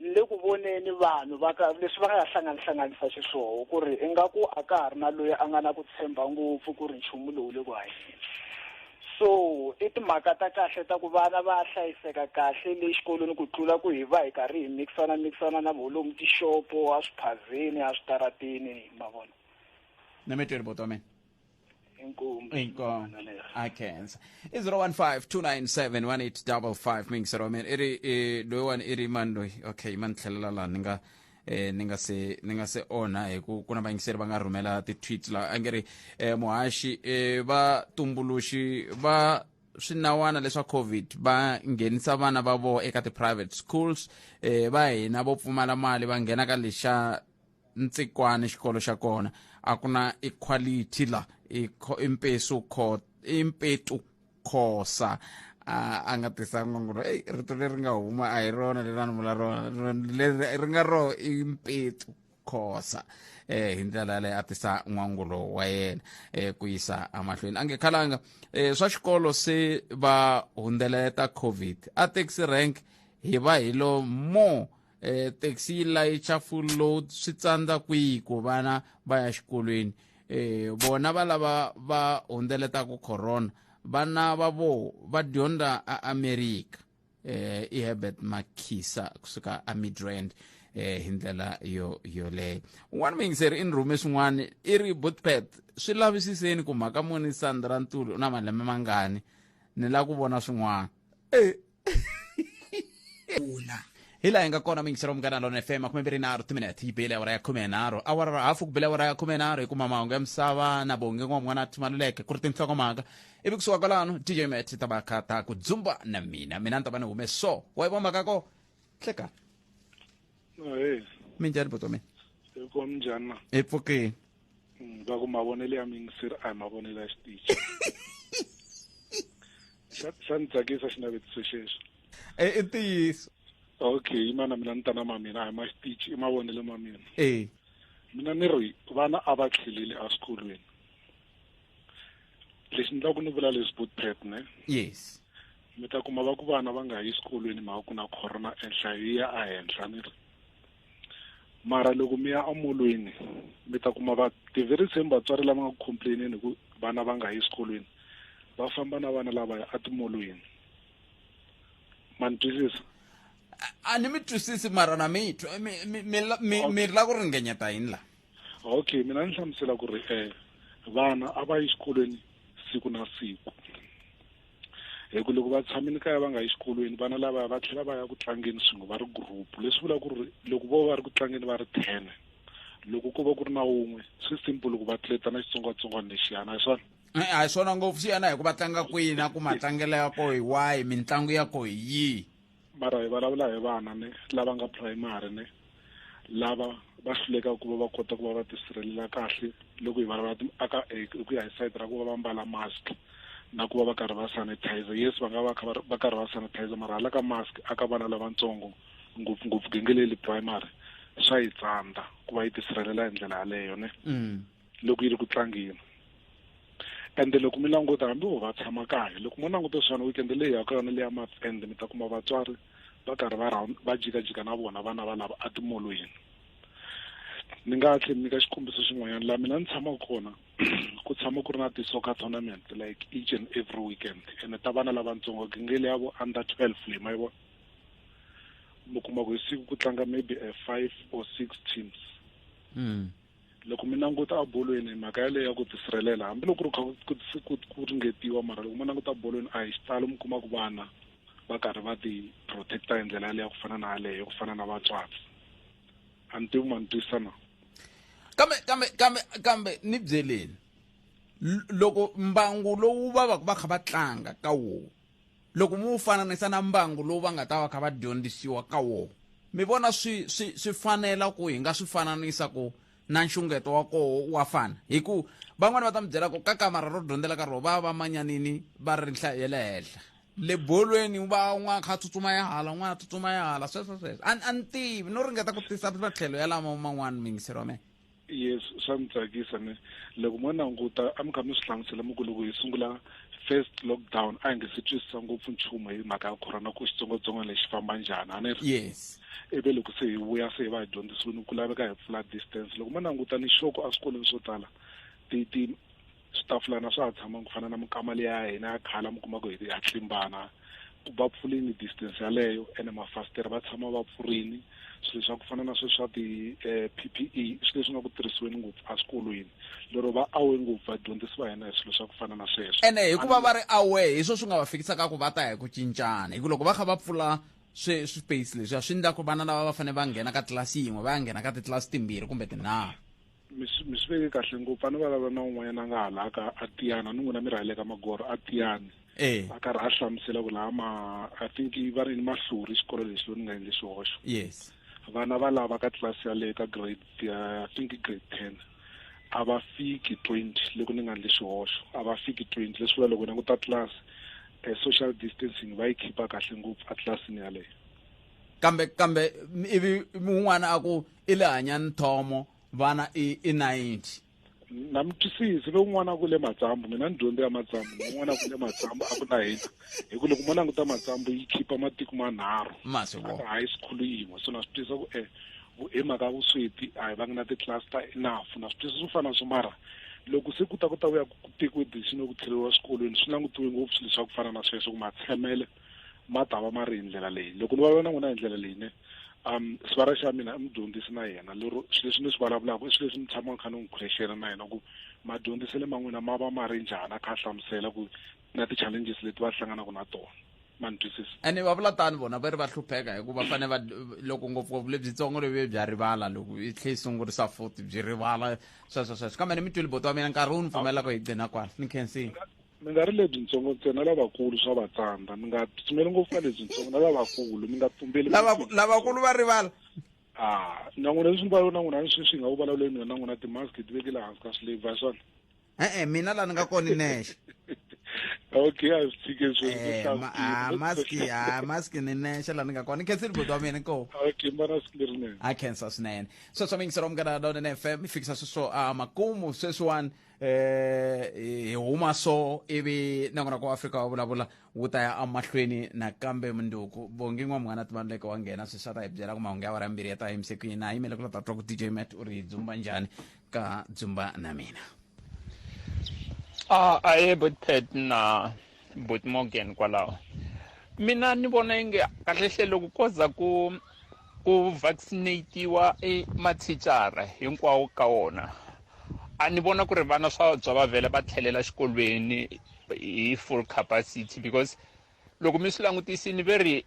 ni le ku voneni vanhu va ka leswi va nga hlanganihlanganisa xiswona ku ri ingaku a ka ha ri na loyi a nga na ku tshemba ngopfu ku ri nchumu lowu le ku hanyeni. So i timhaka ta kahle ta ku vana va hlayiseka kahle le xikolweni ku tlula ku hi va hi karhi hi mikisana mikisana na voho lomu tixopo, a swiphazeni, a switarateni, ma vona. Na mi tweli buti wa mina. Inkomu. Inkomu. A khensa. I 015 297 1855 mingisero wa mina. I ri loyiwani i ri mani loyi? Okay, ma ni tlhelela laha ni nga ni nga se ni nga se onha hi ku ku na vayingiseri va nga rhumela ti-tweets laha a nge ri muhaxi va tumbuluxi va swinawana leswa COVID va nghenisa vana va vona eka ti-private schools, va hina vo pfumala mali va nghena ka lexa ntsikwani xikolo xa kona a ku na equality la i mpesu kho i mpetu khosa. A nga tisa n'wangulo ey rito leri nga huma a hi rona leri a ni vula rona, leri ri nga ro i mpetu khosa. Hi ndlela yaleyo a tisa n'wangulo wa yena ku yisa emahlweni. A nge khalanga swa xikolo se va hundzeleta COVID a taxi rank hi va hi lo mo taxi yi layicha full load swi tsandza kwihi ku vana va ya xikolweni? Vona va lava va hundzeletaku corona, vana va vo va dyondza a America. I Herbert Makhisa kusuka a Midrand. Hi ndlela yo yoleyo un'wana muyingiseri i ni rhume swin'wana, i ri Botpet swi lavisiseni ku mhaka muni Sandra Ntuli u na malembe mangani, ni lava ku vona swin'wana. Hi laha hi nga kona muyingiseri wa Munghana Lona FM, 23 timinete yi bile awara ya 13, awara ra hafu ku bile awara ya 13 hi kuma mahungu ya misava na Bonge n'wan'wana Thimaluleke ku ri tinhlokomhaka, ivi kusuka kwalano DJ Met ta va kha ta ku dzumba na mina mina ni ta va ni hume so wa yi vona mhaka ko hlekani. Ahee. Minjhani buti wa mina? Hi kona, minjhani na? Hi pfukile. Va ku mavonelo ya miyingiseri a hi mavonelo ya xitichi. Xa ni tsakisa xinavetiso xexo. I ntiyiso. Okay, yima na mina ni ta na ma mina, a hi ma xitichi, i mavonelo ma mina. Mina ni ri vana a va tlheleli eswikolweni. Lexi ni lava ku ni vula leswi Botpet ne? Yes. Mi ta kuma va ku vana va nga yi eswikolweni mhaka ku na corona enhla yi ya ehenhla ni ri. Mara loko mi ya emolweni mi ta kuma va the very same vatswari lava nga ku complaineni ku vana va nga yi eswikolweni va famba na vana lavaya etimolweni. Ma ni twisisa? A ni mi twisisi mara na mi twa mi la ku ringanyeta yini la? Okay, mina ni hlamusela ku ri vana a va yi xikolweni siku na siku. Hi ku loko va tshamile kaya va nga yi xikolweni vana lava va tlhela va ya ku tlangeni swin'we va ri group, leswi vulaka ku ri loko vo va ri ku tlangeni va ri 10, loko ko va ku ri na wun'we swi simple ku va tluletana xitsongwatsongwana lexiyana, a hi swona? A hi swona ngopfu, swi yana hi ku va tlanga kwihi na ku matlangelo ya koho hi wahi, mitlangu ya koho hi yihi. Mara hi vulavula hi vana ne lava nga primary ne lava va hlulekaka ku va va kota ku va va tisirhelela kahle loko hi vulavula aka hi ku ya hi side ra ku va va mbala mask na ku va va karhi va sanitizer. Yes, va nga va kha va karhi va sanitizer, mara hala ka mask aka vana lavatsongo ngopfungopfu genge primary swa yi tsandza ku va yi tisirhelela hi ndlela yaleyo ne. Loko yi ri ku tlangeni. Ende loko mi languta hambi vo va tshama kaya, loko mo languta swona weekend leyi ya ka yona leya month end mi ta kuma vatswari va karhi va round va jikajika na vona vana va lava etimolweni. Ni nga tlhela ni nyika xikombiso xin'wanyana laha mina ni tshamaka kona ku tshama ku ri na ti-soccer tournament like each and every weekend, ene ta vana lavatsongo genge leya vo under 12 leyi ma yi vona, mi kuma ku hi siku ku tlanga maybe a 5 or 6 teams. Loko mi languta ebolweni mhaka yaleyo ya ku tisirhelela hambiloko ku ri kha ku ringetiwa, mara loko mi languta ebolweni a hi xitalo mi kuma ku vana va karhi va ti protecta hi ndlela yaleyo ku fana na yaleyo ku fana na vatswatsi. A ni tivi ma ni twisisa na? Kambe ni byeleni loko mbangu lowu va va va kha va tlanga ka wona, loko mi wu fananisa na mbangu lowu va nga ta va kha va dyondzisiwa ka wona, mi vona swi fanela ku hi nga swi fananisa ku na nxungeto wa koho wa fana? Hi ku van'wani va ta mi byela ku ka kamara ro dyondzela ka rona va va manyanini va ri nhlayo ya le henhla, le bolweni va un'wana kha tsutsuma ya hala, un'wana a tsutsuma ya hala, sweswo sweswo. A ni tivi, no ringeta ku tisa matlhelo ya lama man'wana miyingiseri wa mina. Yes, swa ni tsakisa ne. Loko mo languta a mi kha mi swi hlamusela mi ku loko hi sungula first lockdown a hi nge se twisisa ngopfu nchumu hi mhaka ya corona ku xitsongwatsongwana lexi famba njhani, a ni ri? Yes. Ivi loko se hi vuya se hi va hi dyondzisiwile ku laveka hi pfula distance. Loko mo languta ni xoko eswikolweni swo tala ti Switafulana swa ha tshamangi ku fana na minkama liya ya hina ya khale mi kuma ku hi ha tlimbana. Va pfulini distance yaleyo ene mafasitere va tshama va pfurini. Swilo swa ku fana na sweswi swa ti-P_P_E i swilo leswi nga ku tirhisiweni ngopfu eswikolweni, lero va aware ngopfu vadyondzisi va hina hi swilo swa ku fana na sweswo. Ene hikuva va ri aware hi swo swi nga va fikisaka ku va ta hi ku cincana, hi ku loko va kha va pfula swi swi-space leswiya swi endla ku vana lava va fanele va nghena ka tlilasi yin'we va ya nghena ka titlilasi timbirhi kumbe tinharhu. Mi swi mi swi veke kahle ngopfu. A ni vulavula na un'wanyana a nga hala ka a Tiyani, a ni n'wina mi ri hale ka Magoro a Tiyani. Eh. A karhi a hlamusela ku laha ma I think va ri yini Mahlori xikolo lexi loko ni nga endli xihoxo. Yes. Vana va lava ka tlilasi yaleyo ka grade I think grade 10 a va fiki 20 loko ni nga endli xihoxo, a va fiki 20 leswi vula loko hi languta tlilasi social distancing va yi khipa kahle ngopfu a tlilasini yaleyo. Kambe kambe ivi un'wana a ku i le hanyani thomo vana i i 90. Na mi twisisi ve un'wana a ku le Matsambu, mina ni dyondze ya Matsambu, un'wana a ku le Matsambu a ku na hina hi ku loko mo languta Matsambu yi khipa matiko manharhu Ma swi vona. high school yin'we, so na swi twisisa ku hi mhaka ya vusweti a hi vangi na ti-cluster enough, na swi twisisa swo fana na swo, mara loko se ku ta ku ta vuya ku tekiwe decision yo ku tlheleriwa swikolweni swi langutiwe ngopfu swilo swa ku fana na sweswo ku matshamele ma ta va ma ri hi ndlela leyi. Loko ni vulavula na n'wina hi ndlela leyi ne, sivara xa mina i mudyondzisi na yena, lero swilo leswi ni swi vulavulaka i swilo leswi ni tshamaka ni kha ni n'wi question na yena ku madyondzisele ma n'wina ma va ma ri njhani, a kha a hlamusela ku na ti-challenges leti va hlanganaka na tona. Ma ni twisisa? Ene va vula tani vona va ri va hlupheka hikuva fanele va loko ngopfungopfu lebyitsongo lebyi bya rivala loko yi tlhe yi sungurisa futhi byi rivala sweswo sweswo. Kambe ni mi twile boti wa mina, nkarhi wu ni pfumelela ku hi gcina kwala. Ni khensile. Mi nga ri lebyintsongo ntsena, lavakulu swa va tsandza. Mi nga tsutsumeli ngopfu ka lebyintsongo na lavakulu, mi nga tumbeli. Lavakulu va rivala. Ah, na n'wina leswi ni vulavula na n'wina sweswi hi nga ku vulavuleni mina na n'wina ti-mask ti vekele hansi ka swilebvu, a hi swona? E-e, mina laha ni nga kona ni nexe. Okay, a swi tshike sweswi. Maski, a maski ni nexe laha ni nga kona. Ni khensile buti wa mina, inkomu. Okay, mbana siku lerinene. A khensa swinene. Sweswo mi yingisela Munghana Lonene FM, mi fikisa sweswo a makumu sweswiwani. Hi huma so ivi nongonoko wa Afrika wa vulavula wu ta ya emahlweni nakambe munduku. Bongi n'wa munghana Tivanuleke wa nghena sweswi a ta hi byela ku mahungu ya awara ya mbirhi ya ta yimise ku yini. A yimele ku la ta twa ku DJ Matt u ri dzumba njhani ka dzumba na mina. A aye Botpet na Bot Morgan kwalaho. Mina ni vona inge kahle loko ko za ku ku vaccinatiwa e mathicara hinkwawo ka wona, a ni vona ku ri vana swa bya va vhela va tlhelela xikolweni hi full capacity, because loko mi swi langutisini ve ri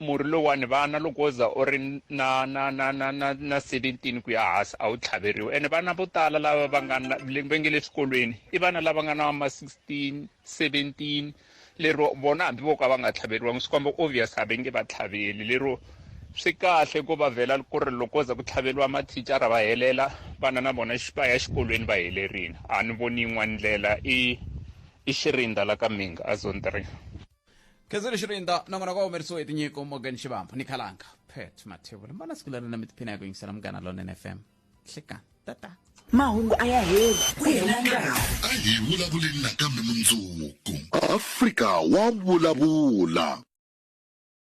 murhi lowuwani vana loko wo za u ri na na na na na na 17 ku ya hansi a wu tlhaveriwi, ene vana vo tala lava va nga na, va nge le swikolweni i vana lava nga na ma 16 17, lero vona hambi vo ka va nga tlhaveriwangi swi komba obvious a va nge va tlhaveli, lero swi kahle ku va vhela ku ri loko za ku tlhaveriwa mathicara va helela, vana na vona va ya xikolweni va helerile. A ni voni yin'wana ndlela. I i Xirinda la ka Minga a zone 3. Khensile Xirinda. Nongonoko wa humerisiwe hi tinyiko Morgan Xivambu ni Khalanga Pet Mathebula. Mbona siku leri na mi tiphina hi ku yingisela Munghana Lonene FM. Hlekani tata. Mahungu a ya heli, ku hela nkarhi. A hi vulavuleni nakambe mundzuku. Afrika wa vulavula.